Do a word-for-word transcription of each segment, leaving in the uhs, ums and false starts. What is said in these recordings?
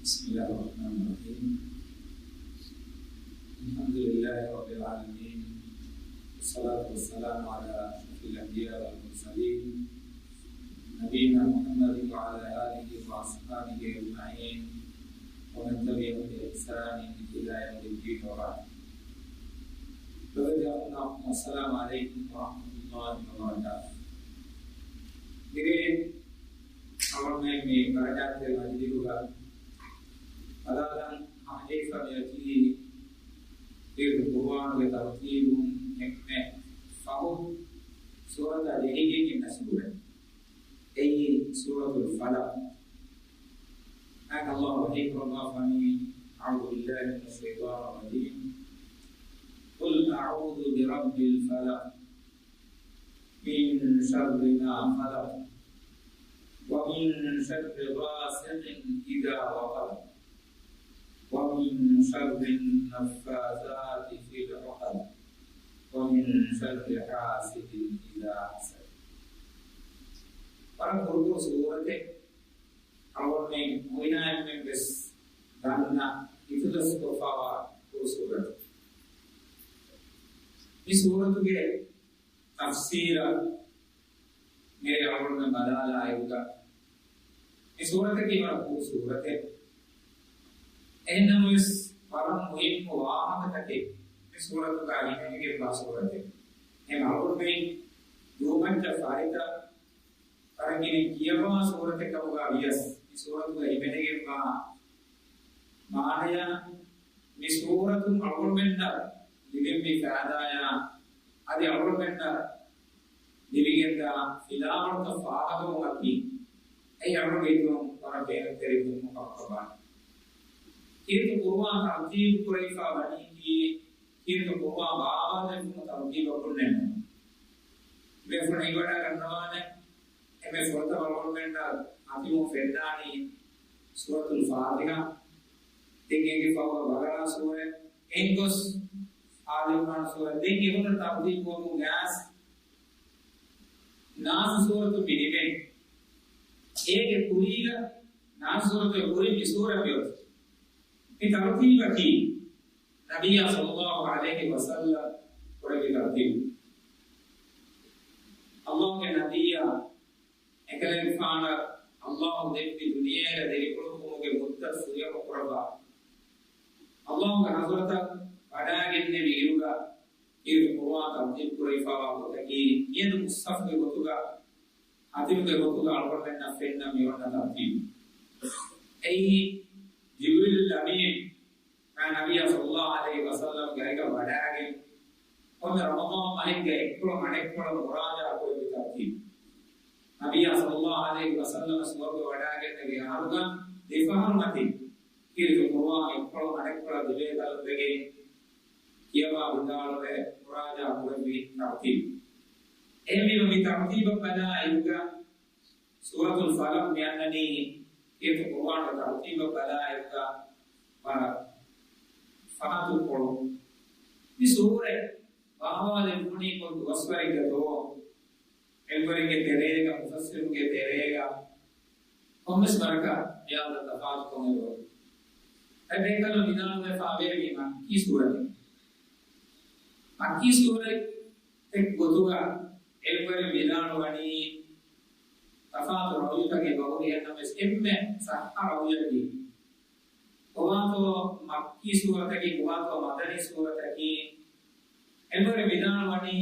بسم الله الرحمن الرحيم. الحمد لله رب العالمين. والصلاة والسلام على أشرف الأنبياء والمرسلين، نبينا محمد وعلى آله وأصحابه أجمعين، ومن تبعهم بإحسان إلى يوم الدين، وبعد. السلام عليكم ورحمة الله وبركاته. މިރޭ އަޅުގަނޑުމެން މި ބަރަކާތްތެރި މަޖިލިހުގަ ބަލާލަން ހަމަޖެހިފަ މިއޮތީ ކީރިތި ޤުރުއާނުގެ ތަރުތީބުން އެންމެ ފަހު ސޫރަތާ ޖެހިގެން އިންނަ ސޫރަތް. އެއީ ސޫރަތުލް ފަލަޤް. އާޔަތް ﷲ ވަޙީ ކުރައްވާފަ ވަނީ، أعوذ بالله من الشيطان الرجيم. قل أعوذ برب الفلق. من شر ما خلق. ومن شر غاسق إذا وقب. ومن شر النفاثات في العقد. ومن شر حاسد إذا حسد. ވަރަށް ކުރުކުރު ސޫރަތެއް. އަޅުގަނޑުމެން މުއިނާއެންމެން ވެސް ދަންނަ އިތުލަސްކޮށްފައިވާ ކުރު ސޫރަތެއް. މި ސޫރަތުގެ ތަފްސީރަށް މިރޭ އަޅުގަނޑުމެން ބަލާލާއިރުގަ، މި ސޫރަތަކީ ވަރަށް ކުރު ސޫރަތެއް. އެހެންނަމަވެސް، ވަރަށް މުހިއްމު ވާހަކަތަކެއް މި ސޫރަތުގަ ހިމެނިގެންވާ ސޫރަތެއް. އެހެން އަޅުގަނޑުމެން ނުވަންޏަށް ފަހިތަ ވަރަށް ގިނަ ކިޔަވާ ސޫރަތެއް ކަމުގަ ވިޔަސް، މި ސޫރަތުގަ ހިމެނިގެންވާ މާނަޔާ، މި ސޫރަތުން އަޅުގަނޑުމެންނަށް ލިބެންވީ ފައިދާޔާ، އަދި އަޅުގަނޑުމެންނަށް ލިބިގެންދާ ފިލާވަޅުތައް ފާހަގަވުމަކީ، އެއީ އަޅުގަނޑުގެ ހިތުން ވަރަށް ބޭނުންތެރި ވުމަކަށް ވާނެ. ކީރިތި ޤުރުއާން ތަރުތީބު ކުރެވިފަ ވަނީކީ، ކީރިތި ޤުރުއާން ބާވާލެއްވުމު ތަރުތީބަކުންނެއްނު. ބޭފުޅުން ހީވަޑައިގަންނަވާނެ، އެންމެ ފުރަތަމަ އަޅުގަނޑުމެންނަށް ހަތިމުން ފެންނާނީ ސޫރަތުލް ފާތިޙާ، ދެން އޭގެ ފަހުގަ ބަޤަރާ ސޫރަ، އެންގޮސް އާލި ޢިމްރާން ސޫރަ، ދެން އެގޮތަށް ތަރުތީބު ކުރުމުން އައިސް ނާސް ސޫރަތުން މި ނިމެނީ. އޭގެ ކުރީގަ ނާސް ސޫރަތުގެ ކުރިން މި ސޫރަ މިއޮތީ. މި ތަރުތީބަކީ ނަބިއްޔާ ޞައްލައްލާހު ޢަލައިހި ވަސައްލަމް ކުރެއްވި ތަރުތީބު. ﷲގެ ނަބިއްޔާ އެކަލޭގެފާނަށް ﷲ ދެއްވި ދުނިޔޭގަ ދިރިއުޅުއްވުމުގެ މުއްދަތު ކުރިއަށް ކުރައްވާ، ﷲގެ ޙަޟްރަތަށް ވަޑައިގެންނެވި އިރުގަ ކީރިތި ޤުރުއާން ތަރުތީބު ކުރެވިފައިވާ ގޮތަކީ މިއަދު މުޞްޙަފުގެ ގޮތުގަ، ހަތިމުގެ ގޮތުގަ އަޅުގަނޑުމެންނަށް ފެންނަ މި އޮންނަ ތަރުތީބު. އެއީ ޖިބްރީލުލް އަމީން މާތް ނަބިއްޔާ ޞައްލައްލާހު ޢަލައިހި ވަސައްލަމްގެ އަރިގަ ވަޑައިގެން، ކޮންމެ ރަމަޟާން މަހެއްގަ އެއްކޮޅަށް އަނެއްކޮޅަށް މުރާޖަޢާ ކުރެއްވި ތަރުތީބު. ނަބިއްޔާ ޞައްލައްލާހު ޢަލައިހި ވަސައްލަމަ ސުވަރުގެ ވަޑައިގެންނެވި އަހަރުގަ ދެފަހަރު މަތިން ކީރިތި ޤުރުއާން އެއްކޮޅަށް އަނެއްކޮޅަށް ދިވެހި ކަލުން ވެގެން ކިޔަވާ ވިދާޅުވެ މުރާޖަޢާ ކުރެއްވި ތަރުތީބު. އެހެންވީމަ މި ތަރުތީބަށް ބަލާ އިރުގަ ސޫރަތުލް ފަލަޤް މި އަންނަނީ ކީރިތި ޤުރުއާނުގެ ތަރުތީބަށް ބަލާއިރުގަ ވަރަށް ފަހަތު ކޮޅުން. މި ސޫރަތް ބާވާލެއްވުނީ ކޮން ދުވަސްވަރެއްގަތޯ؟ އެޅުވަރެއްގެ ތެރޭގަ، މުފައްސިރުންގެ ތެރޭގަ ކޮންމެސް ވަރަކަށް ޚިޔާލުތައް ތަފާތުކޮށް އެބައޮތް. އެ ބޭކަލުން ވިދާޅުވެފަ ވޭ މީ މައްކީ ސޫރަތެއް. މައްކީ ސޫރަތެއް ގޮތުގަ އެޅުވަރެއް ވިދާޅުވަނީ ތަފާތު ރައުޔުތަކެއް އެބަހުރި، އެހެންނަމަވެސް އެންމެ ޞައްޙަ ރައުޔަކީ ކޮބާތޯ މައްކީ ސޫރަތަކީ، ކޮބާތޯ މަދަނީ ސޫރަތަކީ، އެޅުވަރެއް ވިދާޅުވަނީ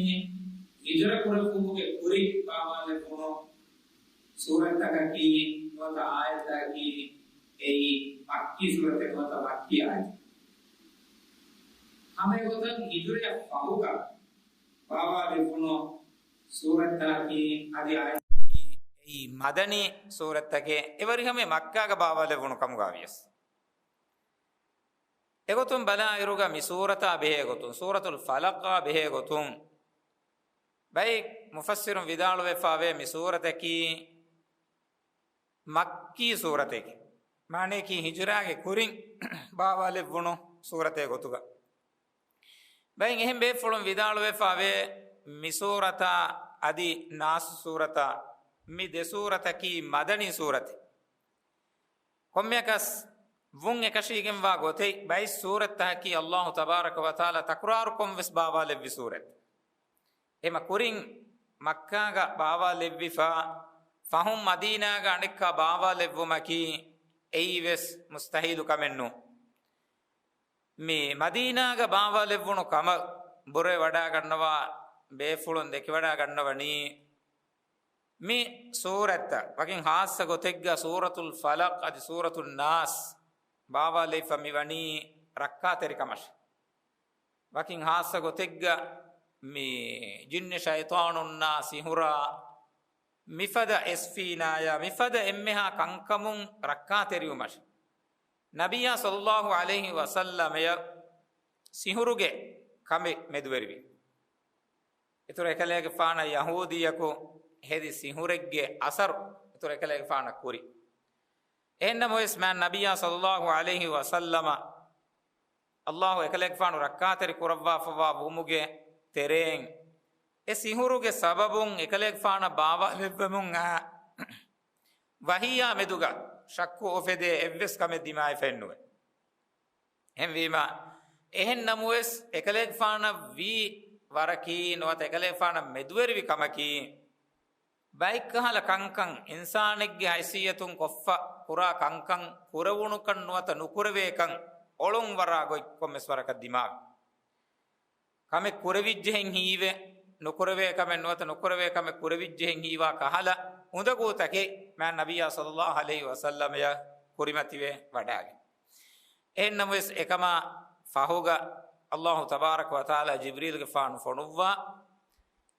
ހިޖުރަ ކުރެއްވުމުގެ ކުރިން ބާވާލެއްވުނު ސޫރަތަކަކީ ނުވަތަ އާޔަތަކީ އެއީ މައްކީ ސޫރަތެއް ނުވަތަ މައްކީ އާޔަތެއް. ހަމައެގޮތަށް ހިޖުރަޔަށް ފަހުގަ ބާވާލެވުނު ސޫރަތަކީ އަދި އާޔަތަކީ އެއީ މަދަނީ ސޫރަތަކެއް، އެވަރިހަމަ މައްކާގަ ބާވާލެވުނު ކަމުގަ ވިޔަސް. އެގޮތުން ބަލާއިރުގަ މި ސޫރަތާ ބެހޭ ގޮތުން، ސޫރަތުލް ފަލަޤާ ބެހޭ ގޮތުން، ބައެއް މުފައްސިރުން ވިދާޅުވެފަވޭ މި ސޫރަތަކީ މައްކީ ސޫރަތެކޭ. މާނަޔަކީ ހިޖުރާގެ ކުރިން ބާވާލެއްވުނު ސޫރަތެއް ގޮތުގަ. ބައެއް އެހެން ބޭފުޅުން ވިދާޅުވެފަވޭ މި ސޫރަތާ އަދި ނާސް ސޫރަތާ، މި ދެ ސޫރަތަކީ މަދަނީ ސޫރަތެއް. ކޮންމެއަކަސް ވުން އެކަށީގެންވާ ގޮތެއް ބައެއް ސޫރަތްތަކަކީ އައްލާހު ތަބާރަކަ ވަތަޢާލާ ތަކުރާރުކޮށްވެސް ބާވާލެއްވި ސޫރަތް. އެމަ ކުރިން މައްކާގަ ބާވާލެއްވިފަ، ފަހުން މަދީނާގަ އަނެއްކާ ބާވާލެއްވުމަކީ އެއީވެސް މުސްތަހީލު ކަމެއް ނޫން. މި މަދީނާގަ ބާވާލެއްވުނު ކަމަށް ބުރަވެވަޑާގަންނަވާ ބޭފުޅުން ދެކިވަޑާގަންނަވަނީ، މި ސޫރަތްތައް ވަކިން ހާއްސަ ގޮތެއްގަ ސޫރަތުލް ފަލަޤް އަދި ސޫރަތުން ނާސް ބާވާލެވިފަ މިވަނީ ރައްކާތެރިކަމަށް. ވަކިން ހާއްސަ ގޮތެއްގަ މި ޖިންނި ޝައިޠާނުންނާ ސިހުރާ މިފަދަ އެސްފީނާޔާ މިފަދަ އެންމެހާ ކަންކަމުން ރައްކާތެރިވުމަށް ނަބިއްޔާ ޞައްލައްލާހު ޢަލައިހި ވަސައްލަމަޔަށް ސިހުރުގެ ކަމެއް މެދުވެރިވި. އިތުރު އެކަލޭގެފާނަށް ޔަހޫދީއަކު ހެދި ސިހުރެއްގެ އަސަރު އިތުރު އެކަލޭގެފާނަށް ކުރި. އެހެންނަމަވެސް މާތް ނަބިއްޔާ ޞައްލައްލާހު ޢަލައިހި ވަސައްލަމަ އައްލާހު އެކަލޭގެފާނު ރައްކާތެރި ކުރައްވާފަވާ ވުމުގެ ތެރެއިން، އެ ސިހުރުގެ ސަބަބުން އެކަލޭގެފާނަށް ބާވާލެއްވެމުން އައި ވަޙީއާ މެދުގަ ޝައްކު އުފެދޭ އެއްވެސް ކަމެއް ދިމާވެފައެއްނުވޭ. އެހެންވީމަ، އެހެން ނަމަވެސް އެކަލޭގެފާނަށް ވީ ވަރަކީ ނުވަތަ އެކަލޭގެފާނަށް މެދުވެރިވި ކަމަކީ، ބައެއްކަހަލަ ކަންކަން އިންސާނެއްގެ ހައިސިއްޔަތުން ކޮށްފަ ކުރާ ކަންކަން ކުރެވުނުކަން ނުވަތަ ނުކުރެވޭކަން އޮޅުން ވަރާ ގޮތް ކޮންމެސް ވަރަކަށް ދިމާވި. ކަމެއް ކުރެވިއްޖެހެން ހީވެ، ނުކުރެވޭ ކަމެއް ނުވަތަ ނުކުރެވޭ ކަމެއް ކުރެވިއްޖެހެން ހީވާ ކަހަލަ އުނދަގޫތަކެއް މާތް ނަބިއްޔާ ޞައްލައްލާހު ޢަލައިހި ވަސައްލަމަޔަށް ކުރިމަތިވެ ވަޑާގެން. އެހެންނަމަވެސް އެކަމާ ފަހުގަ އައްލާހު ތަބާރަކަ ވަތަޢާލާ ޖިބްރީލްގެފާނު ފޮނުއްވާ،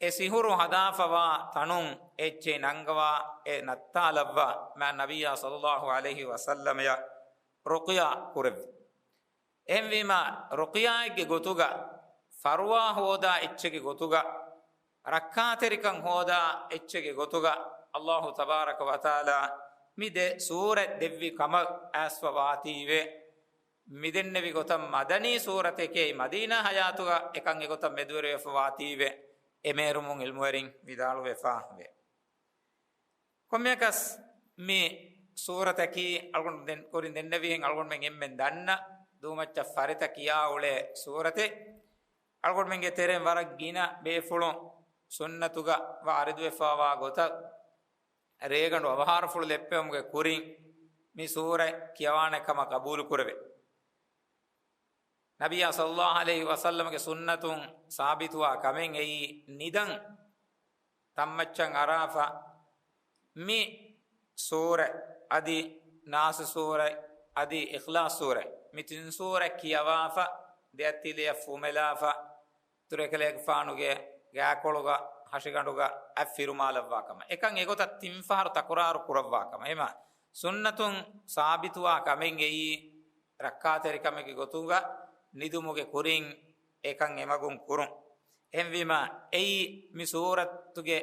އެ ސިހުރު ހަދާފަވާ ތަނުން އެއްޗެއް ނަންގަވާ އެ ނައްތާލައްވާ މާތް ނަބިއްޔާ ޞައްލައްލާހު ޢަލައިހި ވަސައްލަމަޔަށް ރުޤްޔާ ކުރެއްވި. އެހެންވީމަ، ރުޤްޔާއެއްގެ ގޮތުގަ، ފަރުވާ ހޯދާ އެއްޗެއްގެ ގޮތުގަ، ރައްކާތެރިކަން ހޯދާ އެއްޗެއްގެ ގޮތުގަ، އައްލާހު ތަބާރަކަ ވަތަޢާލާ މި ދެ ސޫރަތް ދެއްވި ކަމަށް އައިސްފަ ވާތީވެ، މިދެންނެވި ގޮތަށް މަދަނީ ސޫރަތެކޭ، މަދީނާ ހަޔާތުގަ އެކަން އެގޮތަށް މެދުވެރިވެފަ ވާތީވެ، އެމޭރުމުން ޢިލްމުވެރިން ވިދާޅުވެފަ ވޭ. ކޮންމެއަކަސް މި ސޫރަތަކީ އަޅުގަނޑު ދެން ކުރިން ދެންނެވިހެން އަޅުގަނޑުމެން އެންމެން ދަންނަ ދޫމައްޗަށް ފަރިތަ ކިޔާ އުޅޭ ސޫރަތެއް. އަޅުގަނޑުމެންގެ ތެރެއިން ވަރަށް ގިނަ ބޭފުޅުން ސުންނަތުގަ ވާރިދުވެފަވާ ގޮތަށް ރޭގަނޑު އަވަހާރަފުޅު ލެއްޕެވުމުގެ ކުރިން މި ސޫރަތް ކިޔަވާނެ ކަމަށް ގަބޫލު ކުރެވޭ. ނަބިއްޔާ ޞައްލައްލާހު ޢަލައިހި ވަސައްލަމަގެ ސުންނަތުން ސާބިތުވާ ކަމެއް އެއީ ނިދަން ތަންމައްޗަށް އަރާފަ މި ސޫރަތް އަދި ނާސް ސޫރަތް އަދި އިޚްލާޞް ސޫރަތް، މި ތިން ސޫރަތް ކިޔަވާފަ، ދެއަތްތިލަޔަށް ފުމެލާފަ، އިތުރު އެކަލޭގެފާނުގެ ގާކޮޅުގަ ހަށިގަނޑުގަ އަތް ފިރުމާލައްވާ ކަމަށް. އެކަން އެގޮތަށް ތިން ފަހަރު ތަކުރާރު ކުރައްވާ ކަމަށް. އެހެމަ ސުންނަތުން ސާބިތުވާ ކަމެއް އެއީ، ރައްކާތެރިކަމެއްގެ ގޮތުގަ ނިދުމުގެ ކުރިން އެކަން އެމަގުން ކުރުން. އެހެންވީމަ، އެއީ މި ސޫރަތުގެ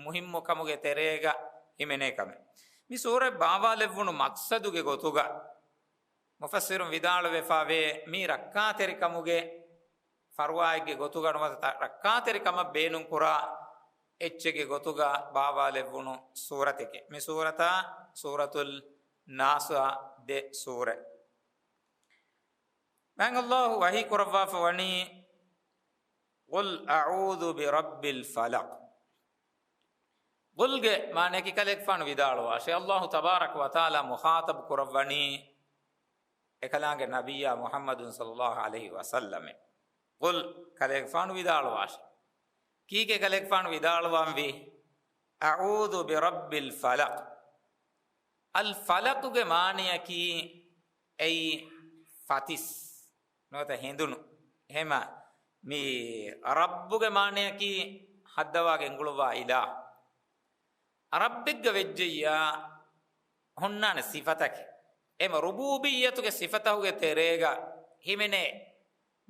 މުހިއްމުކަމުގެ ތެރޭގަ ހިމެނޭ ކަމެއް. މި ސޫރަތް ބާވާލެއްވުނު މަޤްޞަދުގެ ގޮތުގަ، މުފައްސިރުން ވިދާޅުވެފަވޭ، މީ ރައްކާތެރިކަމުގެ ފަރުވާއެއްގެ ގޮތުގަ ނުވަތަ ތަ-، ރައްކާތެރިކަމަށް ބޭނުންކުރާ އެއްޗެއްގެ ގޮތުގަ ބާވާލެއްވުނު ސޫރަތެކޭ. މި ސޫރަތާ ސޫރަތުލް ނާސްއާ ދެ ސޫރަތް. މާތް އައްލާހު ވަޙީ ކުރައްވާފަ ވަނީ، قل أعوذ برب الفلق. ޤުލްގެ މާނަޔަކީ ކަލޭގެފާނު ވިދާޅުވާށޭ. އައްލާހު ތަބާރަކަ ވަތަޢާލާ މުޚާޠަބު ކުރައްވަނީ އެކަލާނގެ ނަބިއްޔާ މުޙައްމަދު ޞައްލައްލާހު ޢަލައިހި ވަސައްލަމަށް. ޤުލް، ކަލޭގެފާނު ވިދާޅުވާށޭ. ކީކޭ ކަލޭގެފާނު ވިދާޅުވާންވީ؟ أعوذ برب الفلق. އަލް ފަލަޤުގެ މާނަޔަކީ އެއީ ފަތިސް ނުވަތަ ހެނދުނު. އެހެމަ މި ރައްބުގެ މާނަޔަކީ ހައްދަވާ ގެންގުޅުއްވާ އިލާހު. ރައްބެއްގަ ވެއްޖެއްޔާ ހުންނާނެ ސިފަތަކެއް. އެމަ ރުބޫބިއްޔަތުގެ ސިފަތަކުގެ ތެރޭގަ ހިމެނޭ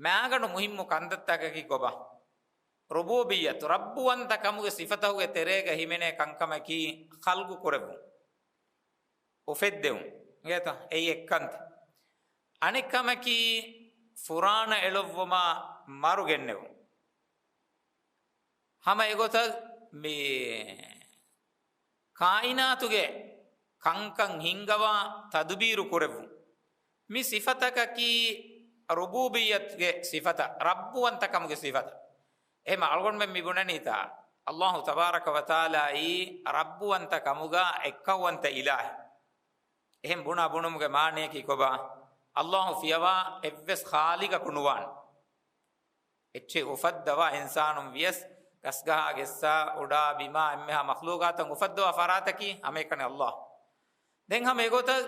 މާގަނޑު މުހިއްމު ކަންތައްތަކަކީ ކޮބާ؟ ރުބޫބިއްޔަތު، ރައްބުވަންތަ ކަމުގެ ސިފަތަކުގެ ތެރޭގަ ހިމެނޭ ކަންކަމަކީ ޚަލްޤު ކުރެއްވުން، އުފެއްދެވުން. އިނގޭތަ؟ އެއީ އެއްކަންތައް. އަނެއްކަމަކީ ފުރާނަ އެޅުއްވުމާ މަރު ގެންނެވުން. ހަމަ އެގޮތަށް މި ކާއިނާތުގެ ކަންކަން ހިންގަވާ ތަދުބީރު ކުރެއްވުން. މި ސިފަތަކަކީ ރުބޫބިއްޔަތުގެ ސިފަތައް، ރައްބުވަންތަކަމުގެ ސިފަތައް. އެހެމަ އަޅުގަނޑުމެން މި ބުނަނީތާ، އައްލާހު ތަބާރަކަ ވަތަޢާލާއީ ރައްބުވަންތަ ކަމުގަ އެއްކައުވަންތަ އިލާހެއް. އެހެން ބުނާ ބުނުމުގެ މާނަޔަކީ ކޮބާ؟ އައްލާހު ފިޔަވާ އެއްވެސް ޚާލިޤަކު ނުވާނެ. އެއްޗެއް އުފައްދަވާ އިންސާނުން ވިޔަސް، ގަސްގަހާ ގެއްސާ، އުޑާ ބިމާ އެންމެހާ މަޚްލޫޤާތަށް އުފައްދަވާ ފަރާތަކީ ހަމައެކަނި އައްލާހު. ދެން ހަމަ އެގޮތަށް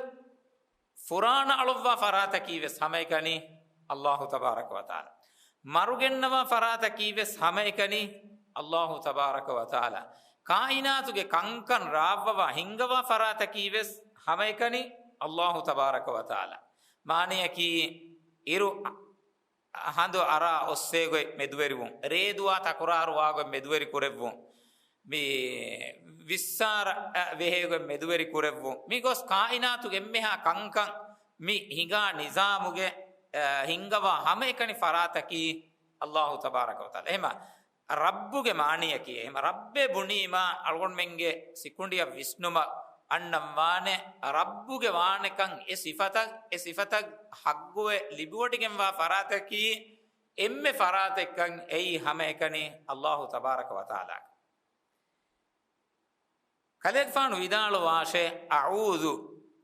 ފުރާނަ އަޅުއްވާ ފަރާތަކީ ވެސް ހަމައެކަނި އައްލާހު ތަބާރަކަ ވަތަޢާލާ. މަރުގެންނަވާ ފަރާތަކީ ވެސް ހަމައެކަނި އައްލާހު ތަބާރަކަ ވަތަޢާލާ. ކާއިނާތުގެ ކަންކަން ރާއްވަވާ ހިންގަވާ ފަރާތަކީ ވެސް ހަމައެކަނި އައްލާހު ތަބާރަކަ ވަތަޢާލާ. މާނަޔަކީ އިރު ހަނދު އަރާ އޮއްސޭގޮތް މެދުވެރިވުން، ރޭދުވާ ތަކުރާރުވާގޮތް މެދުވެރި ކުރެއްވުން، މި ވިއްސާރަ، އަ، ވެހޭގޮތް މެދުވެރި ކުރެއްވުން، މި ގޮސް ކާއިނާތުގެ އެންމެހާ ކަންކަން މި ހިނގާ ނިޒާމުގެ، އަ، ހިންގަވާ ހަމައެކަނި ފަރާތަކީ އައްލާހު ތަބާރަކަ ވަތަޢާލާ. އެހެމަ ރައްބުގެ މާނަޔަކީ، އެހެމަ ރައްބޭ ބުނީމާ އަޅުގަނޑުމެންގެ ސިކުނޑިއަށް ވިސްނުމަށް އަންނަންވާނެ، ރައްބުގެ ވާނެކަން އެ ސިފަތައް، އެ ސިފަތައް ހައްގުވެ ލިބިވޮޑިގެންވާ ފަރާތަކީ އެންމެ ފަރާތެއްކަން އެއީ ހަމައެކަނި އައްލާހު ތަބާރަކަ ވަތަޢާލާ. ކަލޭގެފާނު ވިދާޅުވާށޭ، އަޢޫޛު،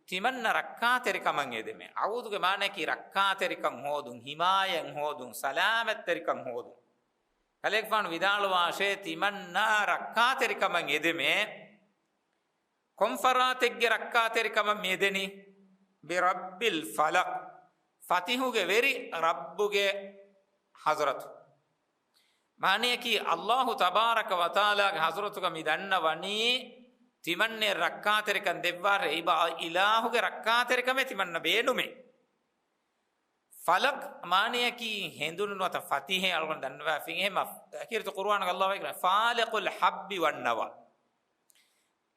ތިމަންނަ ރައްކާތެރިކަމަށް އެދެމޭ. އަޢޫޛުގެ މާނައަކީ ރައްކާތެރިކަން ހޯދުން، ހިމާޔަތް ހޯދުން، ސަލާމަތްތެރިކަން ހޯދުން. ކަލޭގެފާނު ވިދާޅުވާށޭ، ތިމަންނަ ރައްކާތެރިކަމަށް އެދެމޭ. ކޮން ފަރާތެއްގެ ރައްކާތެރިކަމަށް މި އެދެނީ؟ ބިރައްބިލް ފަލަޤް، ފަތިހުގެ ވެރި ރައްބުގެ ޙަޟްރަތު. މާނައަކީ، އައްލާހު ތަބާރަކަ ވަތަޢާލާގެ ޙަޟްރަތުގަ މި ދަންނަވަނީ، ތިމަންނެ ރައްކާތެރިކަން ދެއްވާށޭ، އެއީ އިލާހުގެ ރައްކާތެރިކަމެއް ތިމަންނަ ބޭނުމޭ. ފަލަޤް މާނައަކީ ހެނދުނު ނުވަތަ ފަތިހޭ އަޅުގަނޑު ދަންނަވާފިން. އެހެމަ ކީރިތި ޤުރުއާނުގަ އައްލާހު ވަކި، ފާލިޤުލް ޙައްބި ވައްނަވާ.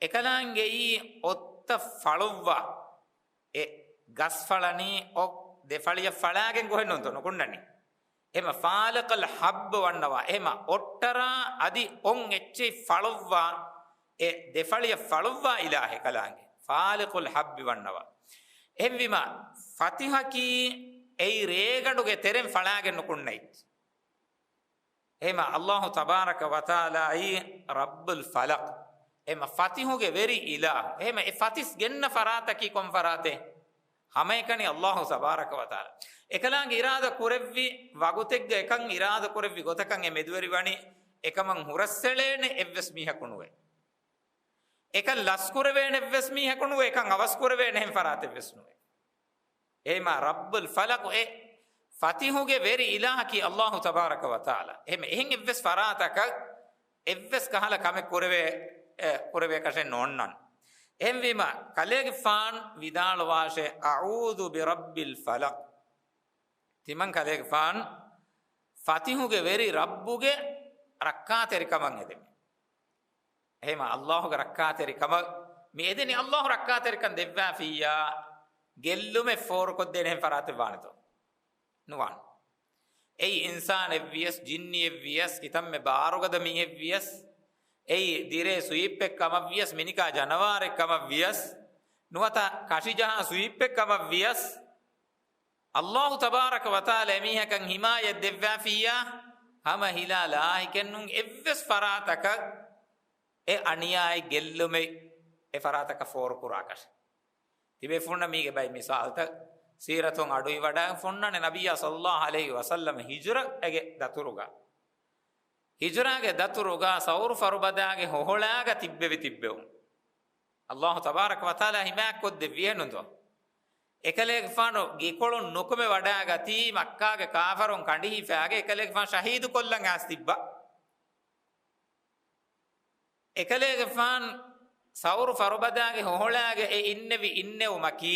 އެކަލާނގެއީ އޮށްތައް ފަޅުއްވާ، އެ ގަސް ފަޅަނީ އޮށް ދެ ފަޅިއަށް ފަޅާގެން ގޮހެއް ނޫންތޯ ނުކުންނަނީ. އެހެމަ ފާލިޤުލް ޙައްބި ވައްނަވާ. އެހެމަ އޮށްޓަރާ އަދި އޮށް އެއްޗެހި ފަޅުއްވާ، އެ ދެ ފަޅިއަށް ފަޅުއްވާ އިލާހެއް ކަލާނގެ. ފާލިޤުލް ޙައްބި ވައްނަވާ. އެހެންވީމަ، ފަތިޙަކީ އެއީ ރޭގަނޑުގެ ތެރެން ފަޅާގެން ނުކުންނަ އެއްޗެއް. އެހެމަ އައްލާހު ތަބާރަކަ ވަތަޢާލާއީ ރައްބުލް ފަލަޤް. އެހެމަ ފަތިޙުގެ ވެރި އިލާހު. އެހެމަ އެ ފަތިސް ގެންނަ ފަރާތަކީ ކޮން ފަރާތެއް؟ ހަމައެކަނި އައްލާހު ތަބާރަކަ ވަތަޢާލާ. އެކަލާނގެ އިރާދަ ކުރެއްވި ވަގުތެއްގަ އެކަން އިރާދަ ކުރެއްވި ގޮތަކަށް އެ މެދުވެރިވަނީ، އެކަމަށް ހުރަސްއެޅޭނެ އެއްވެސް މީހަކު ނުވޭ. އެކަން ލަސްކުރެވޭނެ އެއްވެސް މީހަކު ނުވޭ، އެކަން އަވަސްކުރެވޭނެ އެހެން ފަރާތެއްވެސް ނުވޭ. އެހެމަ ރައްބުލް ފަލަޤު އެ ފަތިޙުގެ ވެރި އިލާހަކީ އައްލާހު ތަބާރަކަ ވަތަޢާލާ. އެހެމަ އެހެން އެއްވެސް ފަރާތަކަށް އެއްވެސް ކަހަލަ ކަމެއް ކުރެވޭ، އެ، ކުރެވޭ ކަށެއް ނޯންނާނެ. އެހެންވީމަ، ކަލޭގެފާން ވިދާޅުވާށޭ، "އަޢޫޛު ބިރައްބިލް ފަލަޤް." ތިމަން ކަލޭގެފާން ފަތިޙުގެ ވެރި ރައްބުގެ ރައްކާތެރިކަމަށް އެދެމެ. އެހެމަ އައްލާހުގެ ރައްކާތެރިކަމަށް މި އެދެނީ، އައްލާހު ރައްކާތެރިކަން ދެއްވާފިއްޔާ، ގެއްލުމެއް ފޯރުކޮށްދޭނެ އެހެން ފަރާތެއް ވާނެތޯ؟ ނުވާނެ. އެއީ އިންސާނެއް ވިޔަސް، ޖިންނިއެއް ވިޔަސް، ކިތަންމެ ބާރުގަދަ މީހެއް ވިޔަސް، އެއީ ދިރޭ ސުއިއްޕެއް ކަމަށް ވިޔަސް، މިނިކާ ޖަނަވާރެއް ކަމަށް ވިޔަސް، ނުވަތަ ކަށިޖަހާ ސުއިއްޕެއް ކަމަށް ވިޔަސް، އައްލާހު ތަބާރަކަ ވަތަޢާލާ އެމީހަކަށް ހިމާޔަތް ދެއްވާފިއްޔާ، ހަމަ ހިލާ ލާހިކެއްނޫން އެއްވެސް ފަރާތަކަށް އެ އަނިޔާއެއް ގެއްލުމެއް އެ ފަރާތަކަށް ފޯރުކުރާކަށެއް. ތިބޭފުޅުންނަށް މީގެ ބައެއް މިސާލުތައް ސީރަތުން އަޑުއިވަޑައިގެން ފޮންނާނެ. ނަބިއްޔާ ޞައްލައްލާހު ޢަލައިހި ވަސައްލަމަ ހިޖުރައެއްގެ ދަތުރުގަ، ހިޖުރާގެ ދަތުރުގަ ސައުރު ފަރުބަދާގެ ހޮހޮޅާގަ ތިއްބެވި ތިއްބެވުން. އައްލާހު ތަބާރަކަ ވަތަޢާލާ ހިމާޔަތްކޮށްދެއްވި އެހެންނުތޯ؟ އެކަލޭގެފާނު ގެކޮޅުން ނުކުމެ ވަޑާގަތީ، މައްކާގެ ކާފަރުން ކަނޑިހިފާގެ އެކަލޭގެފާނު ޝަހީދުކޮށްލަން އައިސް ތިއްބާ. އެކަލޭގެފާން ސައުރު ފަރުބަދާގެ ހޮހޮޅާގަ އެ އިންނެވި އިންނެވުމަކީ،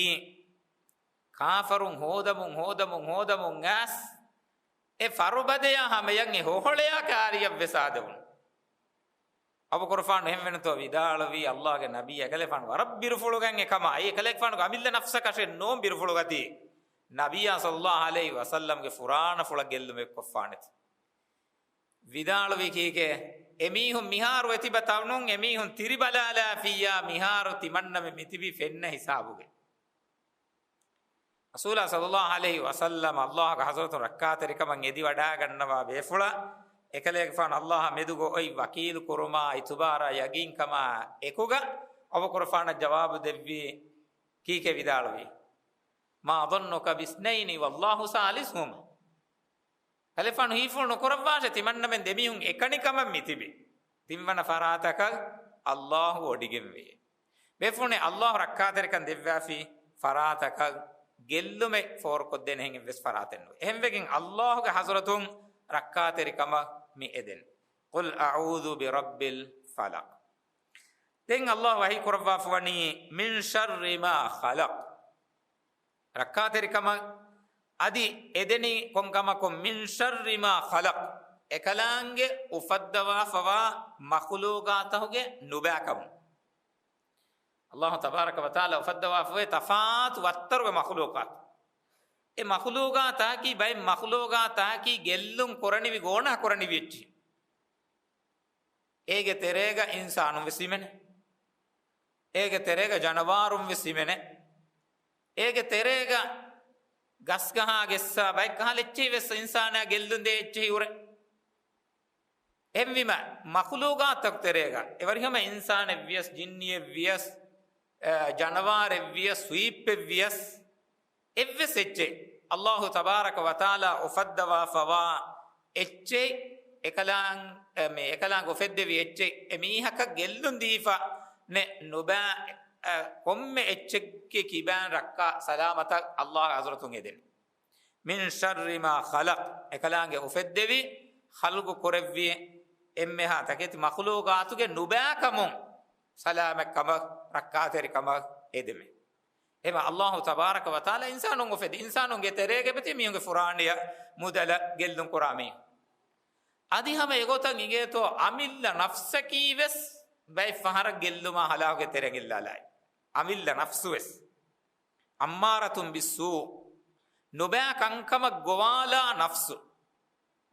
ކާފަރުން ހޯދަމުން، ހޯދަމުން، ހޯދަމުން އައިސް، އެ ފަރުބަދަޔާ ހަމަޔަށް އެ ހޮހޮޅަޔާ ކާރިއަށްވެސް އާދެވުނު. އަބޫބަކުރުފާނު އެހެންވެންތޯ ވިދާޅުވީ، އައްލާހުގެ ނަބީ އެކަލޭގެފާނު ވަރަށް ބިރުފުޅުގަން އެކަމާ، އެކަލޭގެފާނުގެ އަމިއްލަ ނަފްސަކަށެއް ނޫން ބިރުފުޅުގަތީ، ނަބިއްޔާ ޞައްލައްލާހު ޢަލައިހި ވަސައްލަމްގެ ފުރާނަފުޅަށް ގެއްލުމެއް ކޮށްފާނެތީ. ވިދާޅުވީ ކީކޭ؟ އެމީހުން މިހާރު އެތިބަ ތަނުން އެމީހުން ތިރިބަލާލާފިއްޔާ، މިހާރު ތިމަންނަމެން މިތިބީ ފެންނަ ހިސާބުގެ. ރަސޫލާ ޞައްލައްލާހު ޢަލައިހި ވަސައްލަމަ އައްލާހުގެ ޙަޟްރަތުން ރައްކާތެރިކަމަށް އެދިވަޑައިގަންނަވާ ބޭފުޅާ، އެކަލޭގެފާނު އައްލާހާ މެދުގަ އޮތް ވަކީލު ކުރުމާ، އިތުބާރާ، ޔަގީންކަމާ އެކުގަ އަބޫބަކުރުގެފާނަށް ޖަވާބު ދެއްވީ، ކީކޭ ވިދާޅުވީ؟ "ما ظنك باثنين والله ثالثهما." ކަލޭގެފާނު ހީފުޅު ނުކުރައްވާށޭ، ތިމަންނަމެން ދެމީހުން އެކަނިކަމަށް މިތިބި. ތިންވަނަ ފަރާތަކަށް އައްލާހު ވޮޑިގެންވޭ. ބޭފުޅުން އައްލާހު ރައްކާތެރިކަން ދެއްވާފި ފަރާތަކަށް ގެއްލުމެއް ފޯރުކޮށްދޭނެހެން އެއްވެސް ފަރާތެއް ނުވޭ. އެހެންވެގެން އައްލާހުގެ ޙަޟްރަތުން ރައްކާތެރިކަމަށް މި އެދެން. "قل أعوذ برب الفلق." ދެން އައްލާހު ވަޙީ ކުރައްވާފަ ވަނީ، "من شر ما خلق." ރައްކާތެރިކަމަށް އަދި އެދެނީ ކޮންކަމަކުން؟ "من شر ما خلق." އެކަލާނގެ އުފައްދަވާފަވާ މަޚުލޫގާތަކުގެ ނުބައިކަމުން. އައްލާހު ތަބާރަކަ ވަތަޢާލާ އުފައްދަވާފަވޭ ތަފާތު ވައްތަރުގެ މަޚުލޫގާތު. އެ މަޚުލޫގާތަކީ، ބައެއް މަޚުލޫގާތަކީ ގެއްލުން ކުރަނިވި، ގޯނާ ކުރަނިވި އެއްޗިހި. އޭގެ ތެރޭގަ އިންސާނުން ވެސް ހިމެނޭ. އޭގެ ތެރޭގަ ޖަނަވާރުން ވެސް ހިމެނޭ. އޭގެ ތެރޭގަ ގަސްގަހާ ގެއްސާ ބައެއް ކަހަލަ އެއްޗެހި ވެސް އިންސާނާ ގެއްލުން ދޭ އެއްޗެހި ހުރޭ. އެހެންވީމަ، މަޚުލޫގާތަކު ތެރޭގަ އެވަރިހަމަ އިންސާނެއް ވިޔަސް، ޖިންނިއެއް ވިޔަސް، އަ، ޖަނަވާރެއް ވިޔަސް، ސުއިޕްޕެއް ވިޔަސް، އެއްވެސް އެއްޗެއް، އައްލާހު ތަބާރަކަ ވަތަޢާލާ އުފައްދަވާފަވާ އެއްޗެއް، އެކަލާނގެ، އެ، މެ، އެކަލާނގެ އުފެއްދެވި އެއްޗެއް، އެ މީހަކަށް ގެއްލުން ދީފަ ނެ، ނުބައި، އަ، ކޮންމެ އެއްޗެއްގެ ކިބައިން ރައްކާ ސަލާމަތަށް އައްލާހު ޙަޟްރަތުން އެދެން. "من شر ما خلق." އެކަލާނގެ އުފެއްދެވި ޚަލްޤު ކުރެއްވި އެންމެހާ ތަކެތި މަޚުލޫގާތުގެ ނުބައިކަމުން ސަލާމަތްކަމަށް ރައްކާތެރިކަމަށް އެދެމެ. އެހެމަ އައްލާހު ތަބާރަކަ ވަތަޢާލާ އިންސާނުން އުފެއްދި، އިންސާނުންގެ ތެރޭގަ ތިބި މީހުންގެ ފުރާނަޔަށް މުދަލަށް ގެއްލުން ކުރާ މީހުން. އަދި ހަމަ އެގޮތަށް އިނގޭތޯ، އަމިއްލަ ނަފްސަކީ ވެސް ބައެއް ފަހަރަށް ގެއްލުމާ ހަލާކުގެ ތެރެއިން އެއްލާލާއި. އަމިއްލަ ނަފްސު ވެސް. أمارة بالسوء. ނުބައި ކަންކަމަށް ގޮވާލާ ނަފްސު.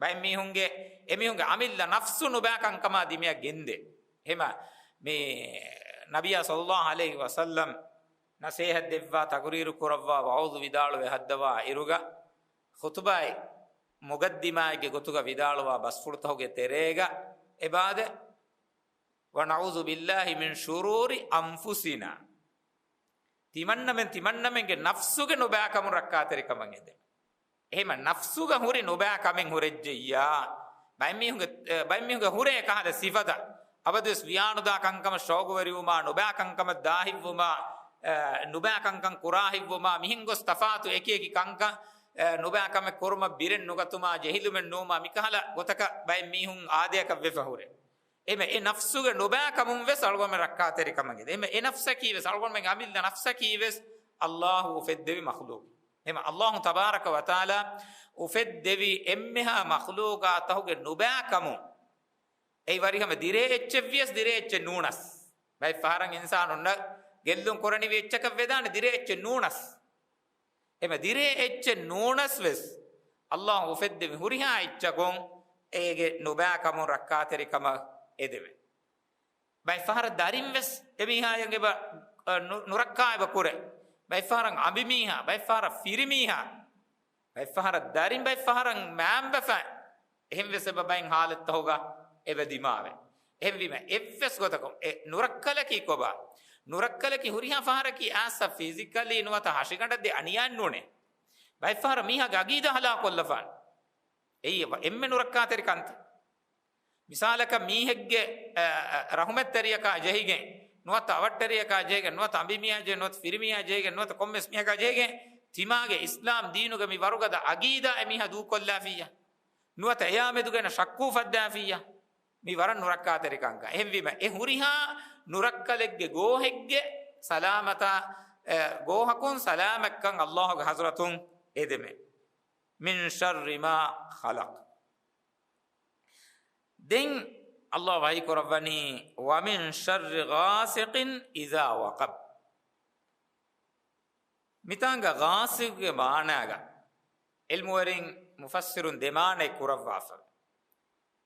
ބައެއް މީހުންގެ، އެމީހުންގެ އަމިއްލަ ނަފްސު ނުބައި ކަންކަމާ ދިމަޔަށް ގެންދޭ. އެހެމަ މި ނަބިއްޔާ ޞައްލައްލާހު ޢަލައިހި ވަސައްލަމް ނަސޭހަތް ދެއްވާ، ތަޤުރީރު ކުރައްވާ، ވަޢުޡު ވިދާޅުވެ ހައްދަވާ އިރުގަ، ޚުޠުބާއި މުޤައްދިމާއެއްގެ ގޮތުގަ ވިދާޅުވާ ބަސްފުޅުތަކުގެ ތެރޭގަ އެބައާދެ، "ونعوذ بالله من شرور أنفسنا." ތިމަންނަމެން ތިމަންނަމެންގެ ނަފްސުގެ ނުބައިކަމުން ރައްކާތެރިކަމަށް އެދެން. އެހެމަ ނަފްސުގަ ހުރި ނުބައިކަމެއް ހުރެއްޖެއްޔާ، ބައެއްމީހުންގެ، އެ، ބައެއްމީހުންގެ ހުރޭ ކަހަލަ ސިފަތައް، އަބަދުވެސް ވިޔާނުދާ ކަންކަމަށް ޝައުގުވެރިވުމާ، ނުބައި ކަންކަމަށް ދާހިތްވުމާ، އެ، ނުބައި ކަންކަން ކުރާހިތްވުމާ، މިހެން ގޮސް ތަފާތު އެކި އެކި ކަންކަން، އެ، ނުބައި ކަމެއް ކުރުމަށް ބިރެއް ނުގަތުމާ، ޖެހިލުމެއް ނުވުމާ، މިކަހަލަ ގޮތަކަށް ބައެއް މީހުން އާދަޔަކަށް ވެފަ ހުރޭ. އެމެ އެ ނަފްސުގެ ނުބައިކަމުން ވެސް އަޅުގަނޑުމެން ރައްކާތެރިކަމަށް އެދެން. އެމެ އެ ނަފްސަކީ ވެސް، އަޅުގަނޑުމެން އަމިއްލަ ނަފްސަކީ ވެސް އައްލާހު އުފެއްދެވި މަޚްލޫޤެއް. އެމެ އައްލާހު ތަބާރަކަ ވަތަޢާލާ އުފެއްދެވި އެންމެހާ މަޚްލޫޤާތަކުގެ ނުބައިކަމުން. އެއީ ވަރިހަމަ ދިރޭ އެއްޗެއް ވިޔަސް ދިރޭ އެއްޗެއް ނޫނަސް. ބައެއް ފަހަރަށް އިންސާނުންނަށް ގެއްލުން ކުރަނިވި އެއްޗަކަށް ވެދާނެ ދިރޭ އެއްޗެއް ނޫނަސް. އެމެ ދިރޭ އެއްޗެއް ނޫނަސް ވެސް، އައްލާހު އުފެއްދެވި ހުރިހާ އެއްޗަކުން އޭގެ ނުބައިކަމުން ރައްކާތެރިކަމަށް އެދެމެ. ބައެއް ފަހަރަށް ދަރިން ވެސް އެމީހާޔަށް އެބަ، އަ، ނު-، ނުރައްކާ އެބަ ކުރޭ. ބައެއް ފަހަރަށް އަނބިމީހާ، ބައެއް ފަހަރަށް ފިރިމީހާ، ބައެއް ފަހަރަށް ދަރިން، ބައެއް ފަހަރަށް މައިންބަފައިން. އެހެން ވެސް އެބަ ބައެއް ހާލަތްތަކުގަ އެބަ ދިމާވޭ. އެހެންވީމަ، އެއްވެސް ގޮތަކުން އެ ނުރައްކަލަކީ ކޮބާ؟ ނުރައްކަލަކީ ހުރިހާ ފަހަރަކީ އާސަ ފިޒިކަލީ ނުވަތަ ހަށިގަނޑަށް ދޭ އަނިޔާއެއް ނޫނޭ. ބައެއް ފަހަރަށް މީހާގެ އަގީދާ ހަލާކުކޮށްލަފާނެ. އެއީ އެބަ އެންމެ ނުރައްކާތެރި ކަންތައް. މިސާލަކަށް މީހެއްގެ، އަ، އަ، ރަހުމަތްތެރިޔަކާ ޖެހިގެން، ނުވަތަ އަވަށްޓެރިޔަކާ ޖެހިގެން، ނުވަތަ އަނބިމީހާ ޖެހިގެން، ނުވަތަ ފިރިމީހާ ޖެހިގެން، ނުވަތަ ކޮންމެސް މީހަކާ ޖެހިގެން، ތިމާގެ އިސްލާމް ދީނުގެ މި ވަރުގަދަ އަގީދާ އެމީހާ ދޫކޮށްލާފިއްޔާ. ނުވަތަ އެޔާ މެދުގަ އެނަ ޝައްކު އުފައްދާފިއްޔާ. މި ވަރަށް ނުރައްކާތެރި ކަންކަން. އެހެންވީމަ، އެ ހުރިހާ ނުރައްކަލެއްގެ ގޯހެއްގެ ސަލާމަތާ، އެ، ގޯހަކުން ސަލާމަތްކަން އައްލާހުގެ ޙަޟްރަތުން އެދެމެ. من شر ما خلق. ދެން އައްލާހު ވަޙީ ކުރައްވަނީ، ومن شر غاسق إذا وقب. މިތާނގަ ޣާސިޤުގެ މާނާގަ ޢިލްމުވެރިން މުފައްސިރުން ދެ މާނައެއް ކުރައްވާފަ.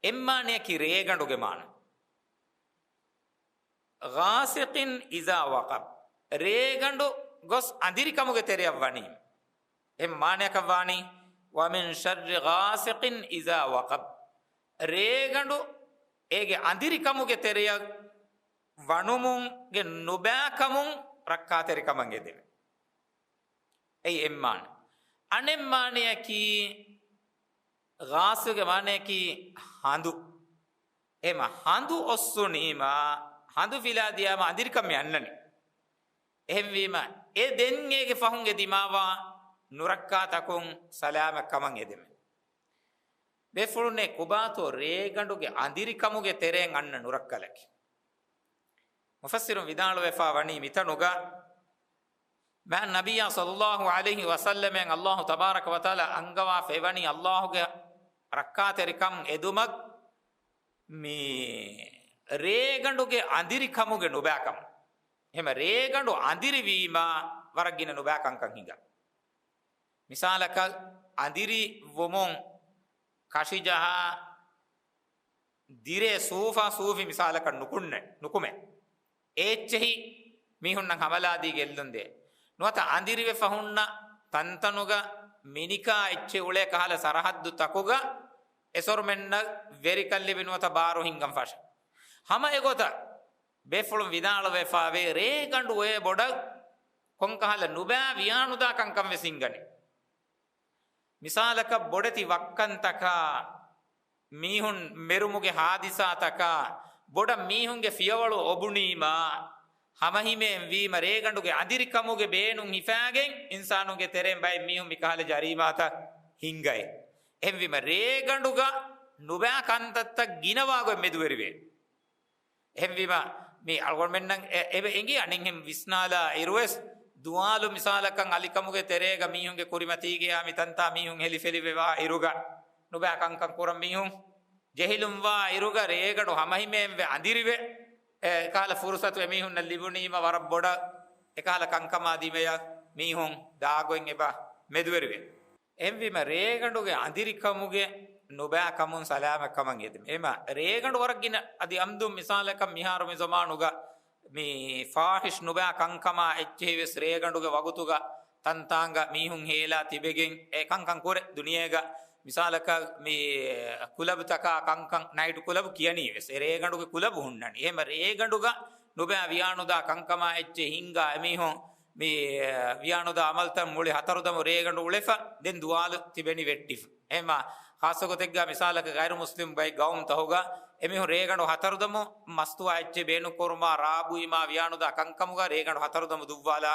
އެއްމާނަޔަކީ ރޭގަނޑުގެ މާނަ. ޣާސިޤިން އިޒާ ވަޤަބް. ރޭގަނޑު ގޮސް އަނދިރިކަމުގެ ތެރެއަށް ވަނީ. އެ މާނައަކަށް ވާނީ، وَمِن شَرِّ غَاسِقٍ إِذَا وَقَبَ. ރޭގަނޑު އޭގެ އަނދިރިކަމުގެ ތެރެއަށް ވަނުމުންގެ ނުބައިކަމުން ރައްކާތެރިކަމަށް އެދެމެ. އެއީ އެއްމާނަ. އަނެއްމާނައަކީ، ޣާސިގެ މާނައަކީ ހަނދު. އެހެމަ ހަނދު އޮއްސުނީމާ، ހަނދު ފިލާ ދިޔާމަ އަނދިރިކަމެއް އަންނަނީ. އެހެންވީމަ، އެ ދެން އޭގެ ފަހުން އެ ދިމާވާ ނުރައްކާތަކުން ސަލާމަތް ކަމަށް އެދެމެ. ބޭފުޅުންނޭ ކޮބާތޯ ރޭގަނޑުގެ އަނދިރިކަމުގެ ތެރެއިން އަންނަ ނުރައްކަލަކީ؟ މުފައްސިރުން ވިދާޅުވެފާ ވަނީ މިތަނުގަ، މާތް ނަބިއްޔާ ޞައްލައްލާހު ޢަލައިހި ވަސައްލަމައަށް އައްލާހު ތަބާރަކަ ވަތަޢާލާ އަންގަވާފައިވަނީ އައްލާހުގެ ރައްކާތެރިކަން އެދުމަށް މި ރޭގަނޑުގެ އަނދިރިކަމުގެ ނުބައިކަމުން. އެހެމަ ރޭގަނޑު އަނދިރިވީމާ ވަރަށް ގިނަ ނުބައި ކަންކަން ހިނގާ. މިސާލަކަށް އަނދިރި ވުމުން ކަށިޖަހާ ދިރޭ ސޫފާ ސޫފި މިސާލަކަށް ނުކުންނެ، ނުކުމެ. އޭއްޗެހި މީހުންނަށް ހަމަލާދީ ގެއްލުންދޭ. ނުވަތަ އަނދިރިވެފަ ހުންނަ ތަންތަނުގަ މިނިކާ އެއްޗެއް އުޅޭ ކަހަލަ ސަރަހައްދު ތަކުގަ އެސޮރުމެންނަށް ވެރިކަން ލިބި ނުވަތަ ބާރު ހިންގަން ފަށަ. ހަމަ އެގޮތަށް ބޭފުޅުން ވިދާޅުވެފާވޭ، ރޭގަނޑު އޮތް ބޮޑަށް ކޮންކަހަލަ ނުބައި ވިޔާނުދާ ކަންކަން ވެސް ހިންގަނީ. މިސާލަކަށް ބޮޑެތި ވައްކަންތަކާ، މީހުން މެރުމުގެ ހާދިސާތަކާ، ބޮޑަށް މީހުންގެ ފިޔަވަޅު އޮބުނީމާ، ހަމަހިމޭން ވީމަ ރޭގަނޑުގެ އަނދިރިކަމުގެ ބޭނުން ހިފާގެން އިންސާނުންގެ ތެރެއިން ބައެއް މީހުން މިކަހަލަ ޖަރީމާތައް ހިންގައޭ. އެހެންވީމަ ރޭގަނޑުގަ ނުބައި ކަންތައްތައް ގިނަވާގޮތް މެދުވެރިވޭ. އެހެންވީމަ، މި އަޅުގަނޑުމެންނަށް އެ-، އެބަ އެނގި އަނެއްހެން ވިސްނާލާ އިރުވެސް، ދުވާލު މިސާލަކަށް އަލިކަމުގެ ތެރޭގަ މީހުންގެ ކުރިމަތީގެއާ މި ތަންތާ މީހުން ހެލިފެލިވެވާ އިރުގަ، ނުބައި ކަންކަން ކުރަން މީހުން ޖެހިލުންވާ އިރުގަ ރޭގަނޑު ހަމަހިމޭންވެ އަނދިރިވެ، އެ، ކަހަލަ ފުރުސަތު އެމީހުންނަށް ލިބުނީމަ ވަރަށް ބޮޑަށް އެކަހަލަ ކަންކަމާ ދިމަޔަށް މީހުން ދާގޮތް އެބަ މެދުވެރިވޭ. އެހެންވީމަ ރޭގަނޑުގެ އަނދިރިކަމުގެ ނުބައި ކަމުން ސަލާމަތް ކަމަށް އެދެމެ. އެހެމަ ރޭގަނޑު ވަރަށް ގިނަ އަދި އަމްދުން މިސާލަކަށް މިހާރު މި ޒަމާނުގަ މި ފާހިޝް ނުބައި ކަންކަމާ އެއްޗެހިވެސް ރޭގަނޑުގެ ވަގުތުގަ ތަންތާނގަ މީހުން ހޭލާ ތިބެގެން އެ ކަންކަން ކުރޭ ދުނިޔޭގަ. މިސާލަކަށް މި ކުލަބުތަކާ ކަންކަން، ނައިޓް ކުލަބު ކިޔަނީވެސް އެ ރޭގަނޑުގެ ކުލަބު ހުންނަނީ. އެހެމަ ރޭގަނޑުގަ ނުބައި ވިޔާނުދާ ކަންކަމާ އެއްޗެއް ހިންގާ އެމީހުން މި ވިޔާނުދާ އަމަލްތައް މުޅި ހަތަރުދަމު ރޭގަނޑު އުޅެފަ ދެން ދުވާލު ތިބެނި ވެއްޓިފަ. އެހެމަ ޚާއްޞަގޮތެއްގަ މިސާލަކަށް ޣައިރު މުސްލިމް ބައެއް ގައުމުތަހުގަ އެމީހުން ރޭގަނޑު ހަތަރުދަމު މަސްތުވާ އެއްޗެއް ބޭނުންކުރުމާ ރާ ބުއިމާ ވިޔާނުދާ ކަންކަމުގަ ރޭގަނޑު ހަތަރުދަމު ދުއްވާލާ،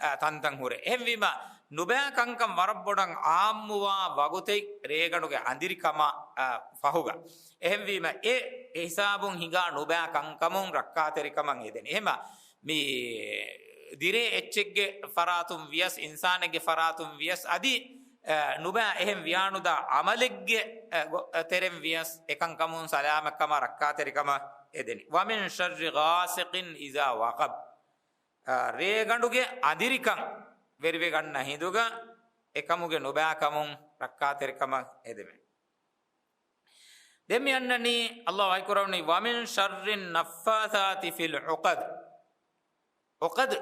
އަ، ތަންތަން ހުރޭ. އެހެންވީމަ ނުބައި ކަންކަން ވަރަށް ބޮޑަށް އާއްމުވާ ވަގުތެއް ރޭގަނޑުގެ އަނދިރިކަމާ، އަ، ފަހުގަ. އެހެންވީމަ އެ ހިސާބުން ހިނގާ ނުބައި ކަންކަމުން ރައްކާތެރިކަމަށް އެދެނީ. އެހެމަ މި ދިރޭ އެއްޗެއްގެ ފަރާތުން ވިޔަސް، އިންސާނެއްގެ ފަރާތުން ވިޔަސް އަދި، އަ، ނުބައި އެހެން ވިޔާނުދާ އަމަލެއްގެ، އަ، ގޮ-، އަ، ތެރެން ވިޔަސް އެކަންކަމުން ސަލާމަތްކަމާ ރައްކާތެރިކަމަށް އެދެނީ. وَمِن شَرِّ غَاسِقٍ إِذَا وَقَبَ. އަ، ރޭގަނޑުގެ އަނދިރިކަން ވެރިވެގަންނަ ހިނދުގަ އެކަމުގެ ނުބައިކަމުން ރައްކާތެރިކަމަށް އެދެމެ. ދެން މި އަންނަނީ އައްލާހު ވަޙީކުރައްވަނީ، وَمِن شَرِّ النَّفَّاثَاتِ فِي الْعُقَدِ. ޢުޤަދު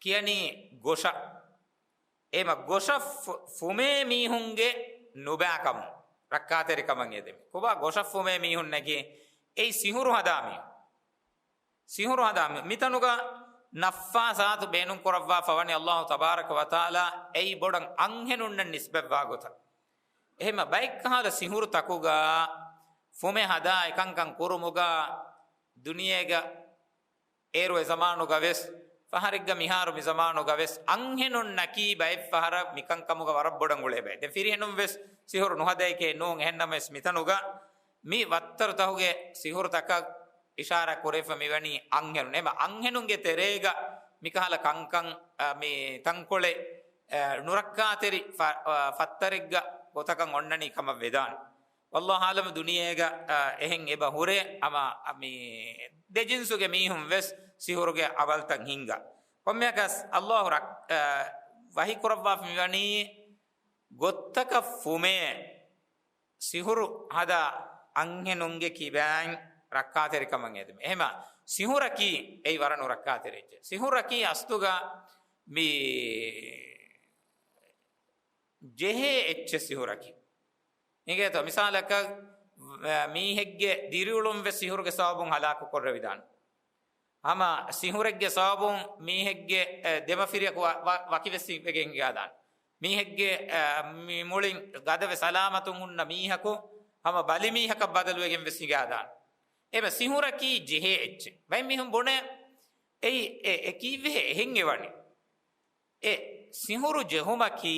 ކިޔަނީ ގޮށަށް. އެހެމަ ގޮށަށް ފު-، ފުމޭ މީހުންގެ ނުބައިކަމުން ރައްކާތެރިކަމަށް އެދެމެ. ކޮބާ ގޮށަށް ފުމޭ މީހުންނަކީ؟ އެއީ ސިހުރު ހަދާ މީހުން. ސިހުރު ހަދާ މި-، މިތަނުގަ ނައްފާސާތު ބޭނުން ކުރައްވާ ފަވަނި އައްލާހު ތަބާރަކަ ވަތަޢާލާ އެއީ ބޮޑަށް އަންހެނުންނަށް ނިސްބަތްވާ ގޮތަށް. އެހެމަ ބައެއްކަހަލަ ސިހުރު ތަކުގަ ފުމެއް ހަދާ އެކަންކަން ކުރުމުގަ ދުނިޔޭގަ އޭރު އެ ޒަމާނުގަ ވެސް، ފަހަރެއްގަ މިހާރު މި ޒަމާނުގަ ވެސް އަންހެނުންނަކީ ބައެއް ފަހަރަށް މިކަންކަމުގަ ވަރަށް ބޮޑަށް އުޅޭ ބައެއް. ދެން ފިރިހެނުން ވެސް ސިހުރު ނުހަދައެކޭ ނޫން. އެހެންނަމަވެސް މިތަނުގަ މި ވައްތަރުތަހުގެ ސިހުރުތަކަށް އިޝާރާތް ކުރެވިފަ މިވަނީ އަންހެނުން. އެމަ އަންހެނުންގެ ތެރޭގަ މިކަހަލަ ކަންކަން، އަ، މި ތަންކޮޅެއް، އަ، ނުރައްކާތެރި ފަ-، އަ، ފައްތަރެއްގަ ގޮތަކަށް އޮންނަނީ ކަމަށް ވެދާނެ. ވައްލާހު އަޢްލަމް ދުނިޔޭގަ، އަ، އެހެން އެބަ ހުރޭ ހަމަ، އަ، މި ދެ ޖިންސުގެ މީހުން ވެސް ސިހުރުގެ އަމަލްތައް ހިންގާ. ކޮންމެއަކަސް އައްލާހު ރައް-، އަ، ވަޙީ ކުރައްވާފަ މިވަނީ ގޮތަކަށް ފުމޭ ސިހުރު ހަދާ އަންހެނުންގެ ކިބައިން ރައްކާތެރިކަމަށް އެދެމެ. އެހެމަ ސިހުރަކީ އެއީ ވަރަށް ނުރައްކާތެރި އެއްޗެއް. ސިހުރަކީ އަސްލުގަ މި ޖެހޭ އެއްޗެއް ސިހުރަކީ. އިނގޭތޯ؟ މިސާލަކަށް، އަ، މީހެއްގެ ދިރިއުޅުން ވެސް ސިހުރުގެ ސަބަބުން ހަލާކު ކޮށްރެވިދާނެ. ހަމަ ސިހުރެއްގެ ސަބަބުން މީހެއްގެ، އެ، ދެމަފިރިޔަކު ވަ-، ވަ-، ވަކިވެސް ވެގެން ހިނގާދާނެ. މީހެއްގެ، އެ، މި މުޅިން ގަދަވެ ސަލާމަތުން ހުންނަ މީހަކު ހަމަ ބަލިމީހަކަށް ބަދަލުވެގެން ވެސް ހިނގާދާނެ. އެބަ ސިހުރަކީ ޖެހޭ އެއްޗެއް. ބައެއް މީހުން ބުނޭ، އެއީ އެ، އެ ކީއްވެހޭ އެހެން އެވަނީ؟ އެ ސިހުރު ޖެހުމަކީ،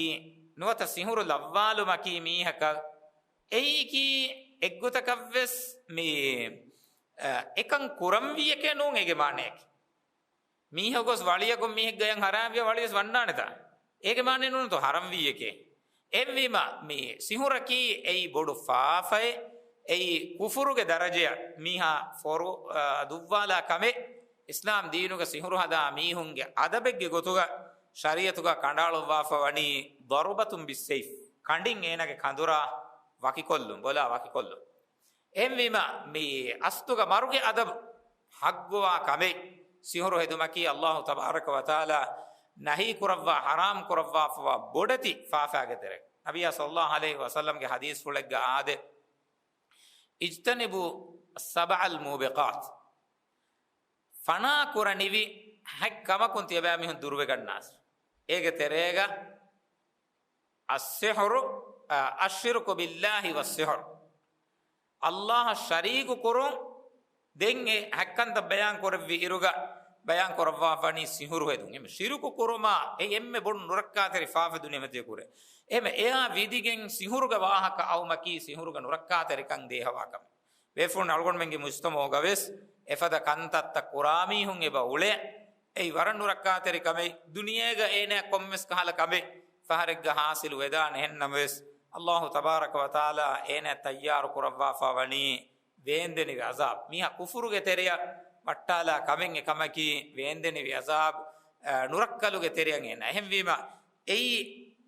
ނުވަތަ ސިހުރު ލައްވާލުމަކީ މީހަކަށް، އެއީކީ އެއްގޮތަކަށްވެސް މި، އަ، އެކަން ކުރަންވީއެކޭ ނޫން އޭގެ މާނަޔަކީ. މީހަކު ގޮސް ވަޅިއަކުން މީހެއްގެ ގަޔަށް ހަރާންވިޔަ ވަޅިވެސް ވަންނާނެތާ؟ އޭގެ މާނަ ނޫންތޯ ހަރަންވީއެކޭ. އެހެންވީމަ، މި ސިހުރަކީ އެއީ ބޮޑު ފާފައެއް، އެއީ ކުފުރުގެ ދަރަޖަޔަށް މީހާ ފޮރު-، އާ، ދުއްވާލާ ކަމެއް. އިސްލާމް ދީނުގަ ސިހުރު ހަދާ މީހުންގެ އަދަބެއްގެ ގޮތުގަ ޝަރީއަތުގަ ކަނޑައަޅުއްވާފަ ވަނީ ضربة بالسيف، ކަނޑިން އޭނާގެ ކަނދުރާ ވަކިކޮށްލުން، ބޮލާ ވަކިކޮށްލުން. އެހެންވީމަ، މި އަސްލުގަ މަރުގެ އަދަބު ހައްގުވާ ކަމެއް ސިހުރު ހެދުމަކީ އައްލާހު ތަބާރަކަ ވަތަޢާލާ ނަހީ ކުރައްވާ، ޙަރާމް ކުރައްވާފަވާ ބޮޑެތި ފާފާގެ ތެރެއެއް. ނަބިއްޔާ ޞައްލައްލާހު ޢަލައިހި ވަސައްލަމްގެ ޙަދީޘްފުޅެއްގަ އާދޭ، اجتنبوا السبع الموبقات. ފަނާ ކުރަނިވި ހަތް ކަމަކުން ތިޔަބައިމީހުން ދުރުވެގަންނާށި. އޭގެ ތެރޭގަ السحر، އަ، الشرك بالله والسحر. އައްލާހަށް ޝަރީކު ކުރުން. ދެން އެ ހަތް ކަންތައް ބަޔާން ކުރެއްވި އިރުގަ ބަޔާން ކުރައްވާފަނީ ސިހުރު ހެދުން. އެމެ ޝިރުކު ކުރުމާ އެ އެންމެ ބޮޑު ނުރައްކާތެރި ފާފަ ދުނިޔެމަތީ ކުރޭ. އެމެ އެއާ ވިދިގެން ސިހުރުގެ ވާހަކަ އައުމަކީ ސިހުރުގެ ނުރައްކާތެރިކަން ދޭހަވާ ކަމެއް. ބޭފުޅުން އަޅުގަނޑުމެންގެ މުޖްތަމަޢުގަވެސް އެފަދަ ކަންތައްތައް ކުރާ މީހުން އެބަ އުޅޭ. އެއީ ވަރަށް ނުރައްކާތެރި ކަމެއް. ދުނިޔޭގަ އޭނާ ކޮންމެސް ކަހަލަ ކަމެއް ފަހަރެއްގަ ހާސިލު ވެދާނެ. އެހެންނަމަވެސް، އައްލާހު ތަބާރަކަ ވަތަޢާލާ އޭނާ ތައްޔާރު ކުރައްވާފަ ވަނީ ވޭންދެނިވި ޢަޒާބް. މީހާ ކުފުރުގެ ތެރެޔަށް ވައްޓާލާ ކަމެއް އެކަމަކީ ވޭންދެނިވި ޢަޒާބް، އަ، ނުރައްކަލުގެ ތެރެޔަށް އޭނާ. އެހެންވީމަ، އެއީ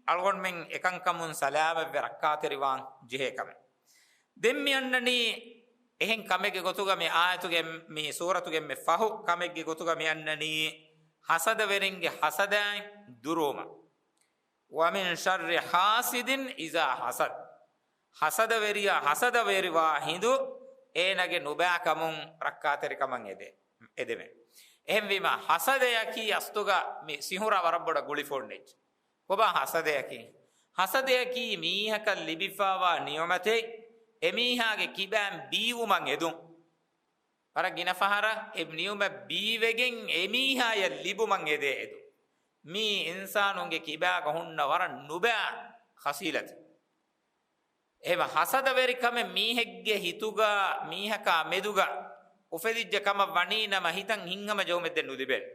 އަޅުގަނޑުމެން އެކަންކަމުން ސަލާމަތްވެ ރައްކާތެރިވާން ޖެހޭ ކަމެއް. ދެން މި އަންނަނީ އެހެން ކަމެއްގެ ގޮތުގަ މި އާޔަތުގެ މި ސޫރަތުގެ މި ފަހު ކަމެއްގެ ގޮތުގަ މި އަންނަނީ ހަސަދަވެރިންގެ ހަސަދައިން ދުރުވުމަށް. ومن شر حاسد إذا حسد. ހަސަދަވެރިޔާ ހަސަދަވެރިވާ ހިނދު އޭނަގެ ނުބައިކަމުން ރައްކާތެރިކަމަށް އެދެ-، އެދެމެ. އެހެންވީމަ ހަސަދަޔަކީ އަސްލުގަ މި ސިހުރާ ވަރަށް ބޮޑަށް ގުޅިފަ އޮންނަ އެއްޗެއް. ކޮބާ ހަސަދަޔަކީ؟ ހަސަދަޔަކީ މީހަކަށް ލިބިފާވާ ނިޢުމަތެއް އެމީހާގެ ކިބައިން ބީވުމަށް އެދުން. ވަރަށް ގިނަ ފަހަރަށް އެ ނިޢުމަތް ބީވެގެން އެމީހާޔަށް ލިބުމަށް އެދޭ އެދުން. މީ އިންސާނުންގެ ކިބާގަ ހުންނަ ވަރަށް ނުބައި ޚަޞީލަތެއް. އެހެން ހަސަދަވެރިކަމެއް މީހެއްގެ ހިތުގަ، މީހަކާ މެދުގަ އުފެދިއްޖެ ކަމަށް ވަނީ ނަމަ، ހިތަށް ހިތްހަމަޖެހުމެއް ދެން ނުލިބޭނެ.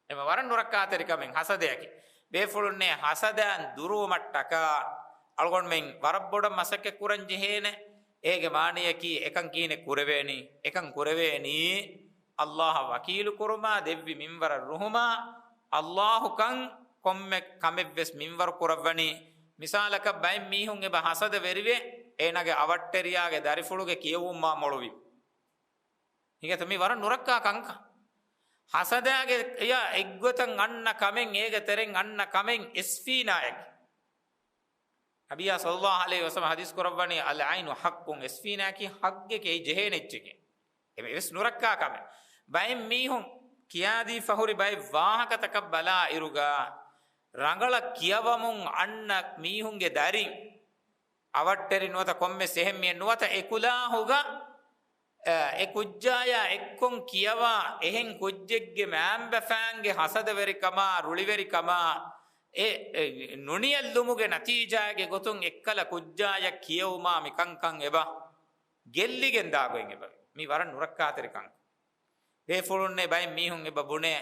އެމަ ވަރަށް ނުރައްކާތެރިކަމެއް ހަސަދަޔަކީ. ބޭފުޅުންނޭ ހަސަދައިން ދުރުވުމަށްޓަކާ އަޅުގަނޑުމެން ވަރަށް ބޮޑަށް މަސައްކަތް ކުރަން ޖެހޭނެ. އޭގެ މާނަޔަކީ އެކަން ކިހިނެއް ކުރެވޭނީ؟ އެކަން ކުރެވޭނީ އައްލާހަށް ވަކީލު ކުރުމާ، ދެއްވި މިންވަރަށް ރުހުމާ، އައްލާހުކަން ކޮންމެ ކަމެއްވެސް މިންވަރު ކުރައްވަނީ. މިސާލަކަށް ބައެއް މީހުން އެބަ ހަސަދަވެރިވެ، އޭނާގެ އަވަށްޓެރިޔާގެ ދަރިފުޅުގެ ކިޔެވުމާ މޮޅުވި. ހިނގޭތަ؟ މި ވަރަށް ނުރައްކާ ކަންކަން. ހަސަދާގެ އެއާ އެއްގޮތަށް އަންނަ ކަމެއް، އޭގެ ތެރެއިން އަންނަ ކަމެއް އެސްފީނާއެކޭ. ނަބިއްޔާ ޞައްލައްލާހު ޢަލައިހި ވަސައްލަމަ ޙަދީޘް ކުރައްވަނީ، "العين حق." އެސްފީނާއަކީ ޙައްޤެކޭ، އެއީ ޖެހޭނެ އެއްޗެކޭ. އެމެ އެވެސް ނުރައްކާ ކަމެއް. ބައެއް މީހުން ކިޔާދީފަ ހުރި ބައެއް ވާހަކަތަކަށް ބަލާ އިރުގަ، ރަނގަޅަށް ކިޔަވަމުން އަންނަ މީހުންގެ ދަރިން، އަވަށްޓެރި ނުވަތަ ކޮންމެސް އެހެން މީހެއް ނުވަތަ އެކުލާހުގަ، އަ، އެ ކުއްޖާޔާ އެއްކޮށް ކިޔަވާ އެހެން ކުއްޖެއްގެ މައިންބަފައިންގެ ހަސަދަވެރިކަމާ، ރުޅިވެރިކަމާ، އެ، އެ، ނުނިޔަތްލުމުގެ ނަތީޖާގެ ގޮތުން އެއްކަލަ ކުއްޖާޔަށް ކިޔެވުމާ މިކަންކަން އެބަ ގެއްލިގެން ދާގޮތް އެބަ. މީ ވަރަށް ނުރައްކާތެރި ކަން. ބޭފުޅުންނޭ ބައެއް މީހުން އެބަ ބުނޭ،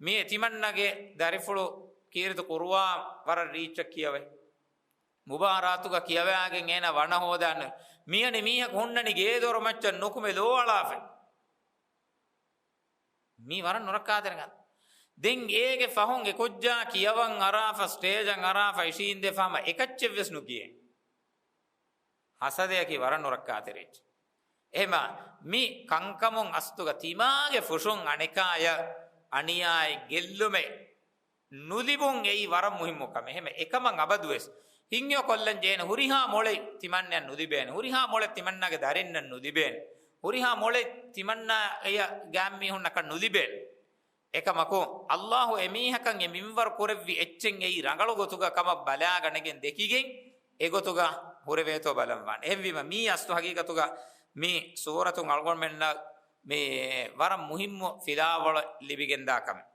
މި ތިމަންނަގެ ދަރިފުޅު ކީރިތި ޤުރުއާން ވަރަށް ރީއްޗަށް ކިޔަވައި. މުބާރާތުގަ ކިޔަވާގެން އޭނާ ވަނަ ހޯދާނެ. މިއަނި މީހަކު ހުންނަނީ ގޭދޮރު މައްޗަށް ނުކުމެ ލޯ އަޅާފަ. މީ ވަރަށް ނުރައްކާތެރި ކަން. ދެން އޭގެ ފަހުން އެ ކުއްޖާ ކިޔަވަން އަރާފަ، ސްޓޭޖަށް އަރާފަ، އިށީނދެފަ ހަމަ އެކައްޗެއްވެސް ނުކިޔޭ. ހަސަދަޔަކީ ވަރަށް ނުރައްކާތެރި އެއްޗެއް. އެހެމަ މި ކަންކަމުން އަސްލުގަ ތިމާގެ ފުށުން އަނެކާޔަށް އަނިޔާއެއް ގެއްލުމެއް ނުލިބުން އެއީ ވަރަށް މުހިއްމު ކަމެއް. އެހެމަ އެކަމަށް އަބަދުވެސް ހިތްހެޔޮ ކޮށްލަން ޖެހޭނެ. ހުރިހާ މޮޅެއް ތިމަންނައަށް ނުލިބޭނެ. ހުރިހާ މޮޅެއް ތިމަންނަގެ ދަރިންނަށް ނުލިބޭނެ. ހުރިހާ މޮޅެއް ތިމަންނައަށް ގާތްމީހުންނަކަށް ނުލިބޭނެ. އެކަމަކު، ﷲ އެމީހަކަށް އެ މިންވަރު ކުރެއްވި އެއްޗެއް އެއީ ރަނގަޅު ގޮތުގަ ކަމަށް ބަލާގަނެގެން ދެކިގެން، އެގޮތުގަ ހުރެވޭތޯ ބަލަންވާނެ. އެހެންވީމަ، މީ އަސްލު ހަގީގަތުގަ މި ސޫރަތުން އަޅުގަނޑުމެންނަށް މި ވަރަށް މުހިއްމު ފިލާވަޅެއް ލިބިގެންދާ ކަމެއް.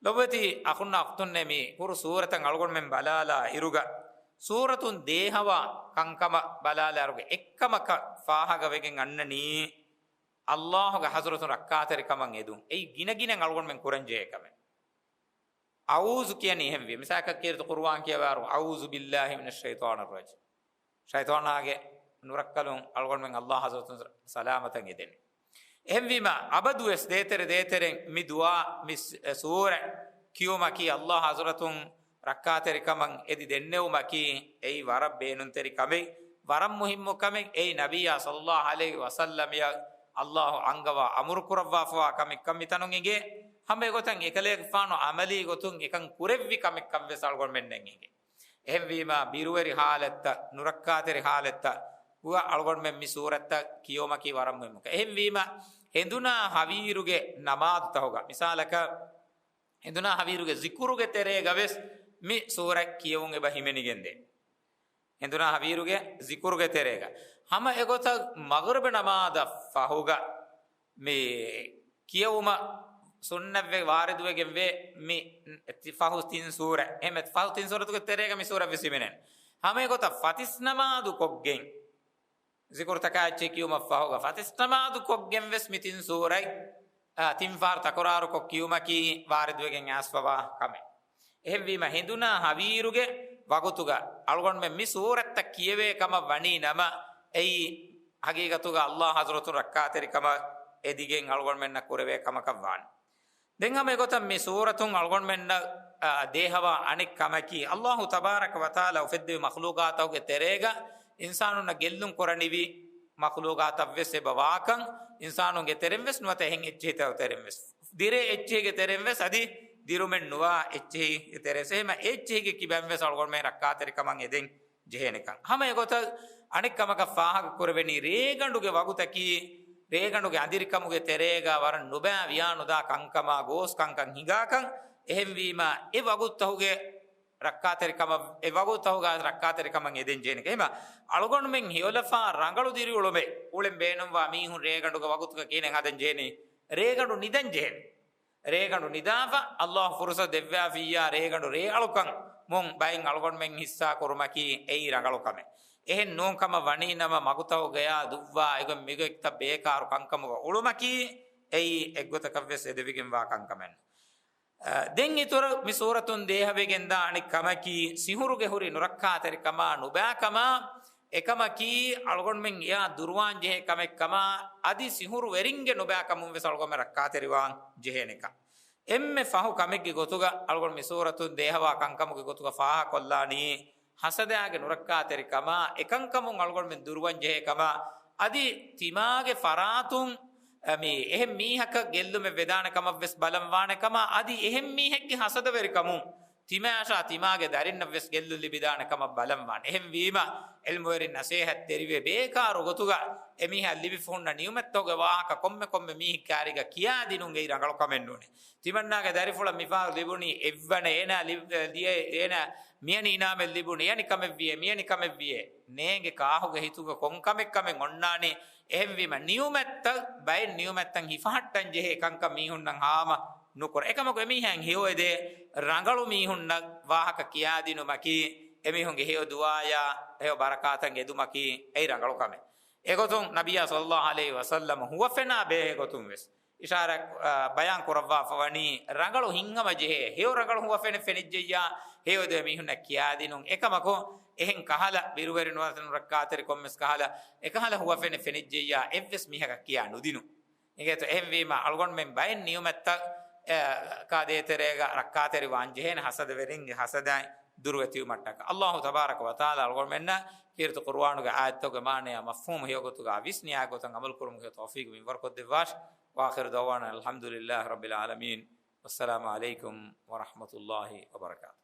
ލޮބުވެތި އަޚުންނާ އުޚްތުންނޭ، މި ކުރު ސޫރަތަށް އަޅުގަނޑުމެން ބަލާލާ އިރުގަ، ސޫރަތުން ދޭހަވާ ކަންކަމަށް ބަލާލާ އިރުގަ އެއްކަމަކަށް ފާހަގަވެގެން އަންނަނީ، ﷲގެ ޙަޟްރަތުން ރައްކާތެރިކަމަށް އެދުން. އެއީ ގިނަގިނައިން އަޅުގަނޑުމެން ކުރަންޖެހޭ ކަމެއް. އައޫޒު ކިޔަނީ އެހެންވީ. މިސާލަކަށް ކީރިތި ޤުރުއާން ކިޔަވާއިރު، "އައޫޒު ބިއްލާހި މިނައްޝައިޠާނިއްރަޖީމް." ޝައިޠާނާގެ ނުރައްކަލުން އަޅުގަނޑުމެން ﷲ ޙަޟްރަތުން ސަލާމަތަށް އެދެނީ. އެހެންވީމަ، އަބަދުވެސް ދޭތެރެ ދޭތެރެން މި ދުޢާ، މި ސ-، ސޫރަ ކިޔުމަކީ ﷲ ޙަޟްރަތުން ރައްކާތެރިކަމަށް އެދި ދެންނެވުމަކީ، އެއީ ވަރަށް ބޭނުންތެރި ކަމެއް، ވަރަށް މުހިއްމު ކަމެއް. އެއީ ނަބިއްޔާ ޞައްލައްލާހު ޢަލައިހި ވަސައްލަމަށް ﷲ އަންގަވާ އަމުރު ކުރައްވާފަވާ ކަމެއްކަން މިތަނުން އެނގޭ. ހަމަ އެގޮތަށް އެކަލޭގެފާނު ޢަމަލީ ގޮތުން އެކަން ކުރެއްވި ކަމެއްކަން ވެސް އަޅުގަނޑުމެންނަށް އެނގޭ. އެހެންވީމަ، ބިރުވެރި ޙާލަތްތައް، ނުރައްކާތެރި ޙާލަތްތައް ގުޅޭ އަޅުގަނޑުމެން މި ސޫރަތްތައް ކިޔުމަކީ ވަރަށް މުހިއްމު. އެހެންވީމަ، ހެނދުނާ ހަވީރުގެ ނަމާދުތަކުގަ، މިސާލަކަށް، ހެނދުނާ ހަވީރުގެ ޒިކުރުގެ ތެރޭގަ ވެސް މި ސޫރަތް ކިޔެވުން އެބަ ހިމެނިގެންދޭ. ހެނދުނާ ހަވީރުގެ ޒިކުރުގެ ތެރޭގަ. ހަމަ އެގޮތަށް މަޣްރިބް ނަމާދަށް ފަހުގަ މި ކިޔެވުމަށް ސުންނަތްވެ ވާރިދުވެގެންވޭ މި ފަހު ތިން ސޫރަ. އެހެން ފަހު ތިން ސޫރަތުގެ ތެރޭގަ މި ސޫރަ ވެސް ހިމެނޭ. ހަމަ އެގޮތަށް ފަތިސް ނަމާދު ކޮށްގެން، ޒިކުރުތަކާ އެއްޗެހި ކިޔުމަށް ފަހުގަ ފަތިސް ނަމާދު ކޮށްގެން ވެސް މި ތިން ސޫރަތް، އާ، ތިން ފަހަރު ތަކުރާރުކޮށް ކިޔުމަކީ ވާރިދުވެގެން އައިސްފަވާ ކަމެއް. އެހެންވީމަ، ހެނދުނާ ހަވީރުގެ ވަގުތުގަ އަޅުގަނޑުމެން މި ސޫރަތްތައް ކިޔެވޭ ކަމަށް ވަނީ ނަމަ، އެއީ ހަގީގަތުގަ ﷲ ޙަޟްރަތުން ރައްކާތެރިކަމަށް އެދިގެން އަޅުގަނޑުމެންނަށް ކުރެވޭ ކަމަކަށް ވާނެ. ދެން ހަމަ އެގޮތަށް މި ސޫރަތުން އަޅުގަނޑުމެންނަށް، އާ، ދޭހަވާ އަނެއް ކަމަކީ، ﷲ ތަބާރަކަ ވަތަޢާލާ އުފެއްދެވި މަޚްލޫޤާތުގެ ތެރޭގަ އިންސާނުންނަށް ގެއްލުން ކުރަނިވި މަޚްލޫޤާތަށްވެސް އެބަ ވާކަން، އިންސާނުންގެ ތެރެންވެސް ނުވަތަ އެހެން އެއްޗެހިތަކުގެ ތެރެންވެސް، ދިރޭ އެއްޗެހިގެ ތެރެންވެސް އަދި ދިރުމެއް ނުވާ އެއްޗެހިގެ ތެރެންވެސް، އެހެންވީމަ އެ އެއްޗެހިގެ ކިބައިންވެސް އަޅުގަނޑުމެން ރައްކާތެރިކަމަށް އެދެން ޖެހޭނެކަން. ހަމަ އެގޮތަށް އަނެއް ކަމަކަށް ފާހަގަ ކުރެވެނީ، ރޭގަނޑުގެ ވަގުތަކީ، ރޭގަނޑުގެ އަނދިރިކަމުގެ ތެރޭގަ ވަރަށް ނުބައި ވިޔާނުދާ ކަންކަމާ ގޯސް ކަންކަން ހިނގާކަން. އެހެންވީމަ، އެ ވަގުތުތަކުގެ ރައްކާތެރިކަމަށް، އެ ވަގުތުތަކުގަ ރައްކާތެރިކަމަށް އެދެން ޖެހޭނެ. އެހެންވީމަ، އަޅުގަނޑުމެން ހެޔޮލަފާ ރަނގަޅު ދިރިއުޅުމެއް އުޅެން ބޭނުންވާ މީހުން ރޭގަނޑުގެ ވަގުތުގަ ކިހިނެއް ހަދަން ޖެހެނީ؟ ރޭގަނޑު ނިދަން ޖެހޭނެ. ރޭގަނޑު ނިދާފަ، ﷲ ފުރުޞަތު ދެއްވާފިއްޔާ، ރޭގަނޑު ރޭއަޅުކަން މުން ބައިން އަޅުގަނޑުމެން ހިއްސާ ކުރުމަކީ އެއީ ރަނގަޅު ކަމެއް. އެހެން ނޫން ކަމަށް ވަނީ ނަމަ، މަގުތަކުގަޔާ ދުއްވާ އެގޮތް މިގޮތްތައް ބޭކާރު ކަންކަމުގަ އުޅުމަކީ އެއީ އެއްގޮތަކަށްވެސް އެދެވިގެންވާ ކަންކަމެއް ނޫން. އަ، ދެން އިތުރަށް މި ސޫރަތުން ދޭހަވެގެންދާ އަނެއް ކަމަކީ، ސިހުރުގެ ހުރި ނުރައްކާތެރިކަމާ ނުބައިކަމާ، އެކަމަކީ އަޅުގަނޑުމެން އެއާ ދުރުވާން ޖެހޭ ކަމެއްކަމާ، އަދި ސިހުރުވެރިންގެ ނުބައިކަމުން ވެސް އަޅުގަނޑުމެން ރައްކާތެރިވާން ޖެހޭނެކަން. އެންމެ ފަހު ކަމެއްގެ ގޮތުގަ އަޅުގަނޑު މި ސޫރަތުން ދޭހަވާ ކަންކަމުގެ ގޮތުގަ ފާހަގަކޮށްލާނީ، ހަސަދާގެ ނުރައްކާތެރިކަމާ، އެކަންކަމުން އަޅުގަނޑުމެން ދުރުވަން ޖެހޭ ކަމާ، އަދި ތިމާގެ ފަރާތުން، އަ، މި އެހެން މީހަކަށް ގެއްލުމެއް ވެދާނެ ކަމަށް ވެސް ބަލަން ވާނެ ކަމާ، އަދި އެހެން މީހެއްގެ ހަސަދަވެރިކަމުން ތިމާއަށާ ތިމާގެ ދަރިންނަށް ވެސް ގެއްލުން ލިބިދާނެ ކަމަށް ބަލަން ވާނެ. އެހެން ވީމަ، ޢިލްމުވެރިން ނަސޭހަތް ތެރިވޭ، ބޭކާރު ގޮތުގަ އެމީހާ ލިބިފަ ހުންނަ ނިޢުމަތްތަކުގެ ވާހަކަ ކޮންމެ ކޮންމެ މީހެއްގެ ކާރީގަ ކިޔާދިނުން އެއީ ރަނގަޅު ކަމެއް ނޫނޭ. ތިމަންނާގެ ދަރިފުޅަށް މިފަހަރު ލިބުނީ އެއްވަނަ، އޭނާ ލިބ-، ލިޔެ-، އޭނާ މިޔަނި އިނާމެއް ލިބުނީ، އެޔަނި ކަމެއްވިޔޭ، މިޔަނި ކަމެއްވިޔޭ. ނޭނގެ ކާކުގެ ހިތުގަ ކޮން ކަމެއް ކަމެއް އޮންނާނީ. އެހެންވީމަ، ނިޢުމަތްތައް، ބައެއް ނިޢުމަތްތައް ހިފަހައްޓަން ޖެހޭ ކަންކަން މީހުންނަށް ހާމަ ނުކުރޭ. އެކަމަކު، އެމީހާއަށް ހެޔޮއެދޭ ރަނގަޅު މީހުންނަށް ވާހަކަ ކިޔާދިނުމަކީ، އެމީހުންގެ ހެޔޮ ދުޢާޔާ ހެޔޮ ބަރަކާތަށް އެދުމަކީ އެއީ ރަނގަޅު ކަމެއް. އެގޮތުން ނަބިއްޔާ ޞައްލައްލާހު ޢަލައިހި ވަސައްލަމަ ހުވަފެނާ ބެހޭ ގޮތުން ވެސް އިޝާރާތް، އާ، ބަޔާން ކުރައްވާފަ ވަނީ، ރަނގަޅު ހިތްހަމަ ޖެހޭ، ހެޔޮ ރަނގަޅު ހުވަފެނެއް ފެނިއްޖެއްޔާ، ހެޔޮއެދޭ މީހުންނަށް ކިޔާދިނުން. އެކަމަކު، އެހެން ކަހަލަ ބިރުވެރި ނުވަތަ ނުރައްކާތެރި ކޮންމެސް ކަހަލަ، އެކަހަލަ ހުވަފެނެއް ފެނިއްޖެއްޔާ، އެއްވެސް މީހަކަށް ކިޔާ ނުދިނުން. އިނގޭތޯ؟ އެހެންވީމަ، އަޅުގަނޑުމެން ބައެއް ނިޢުމަތްތައް، އެ، ކާ ދޭތެރޭގަ ރައްކާތެރިވާން ޖެހޭނެ ހަސަދަވެރިންގެ ހަސަދައިން ދުރުވެތިވުމަށްޓަކާ. ﷲ ތަބާރަކަ ވަތަޢާލާ އަޅުގަނޑުމެންނަށް ކީރިތި ޤުރުއާނުގެ އާޔަތްތަކުގެ މާނަޔާ މަފްހޫމު ހެޔޮގޮތުގަ ވިސްނިޔާ ގޮތަށް ޢަމަލުކުރުމުގެ ތައުފީޤު މިންވަރުކޮށްދެއްވާށި. وآخر دعوانا أن الحمد لله رب العالمين. والسلام عليكم ورحمة الله وبركاته.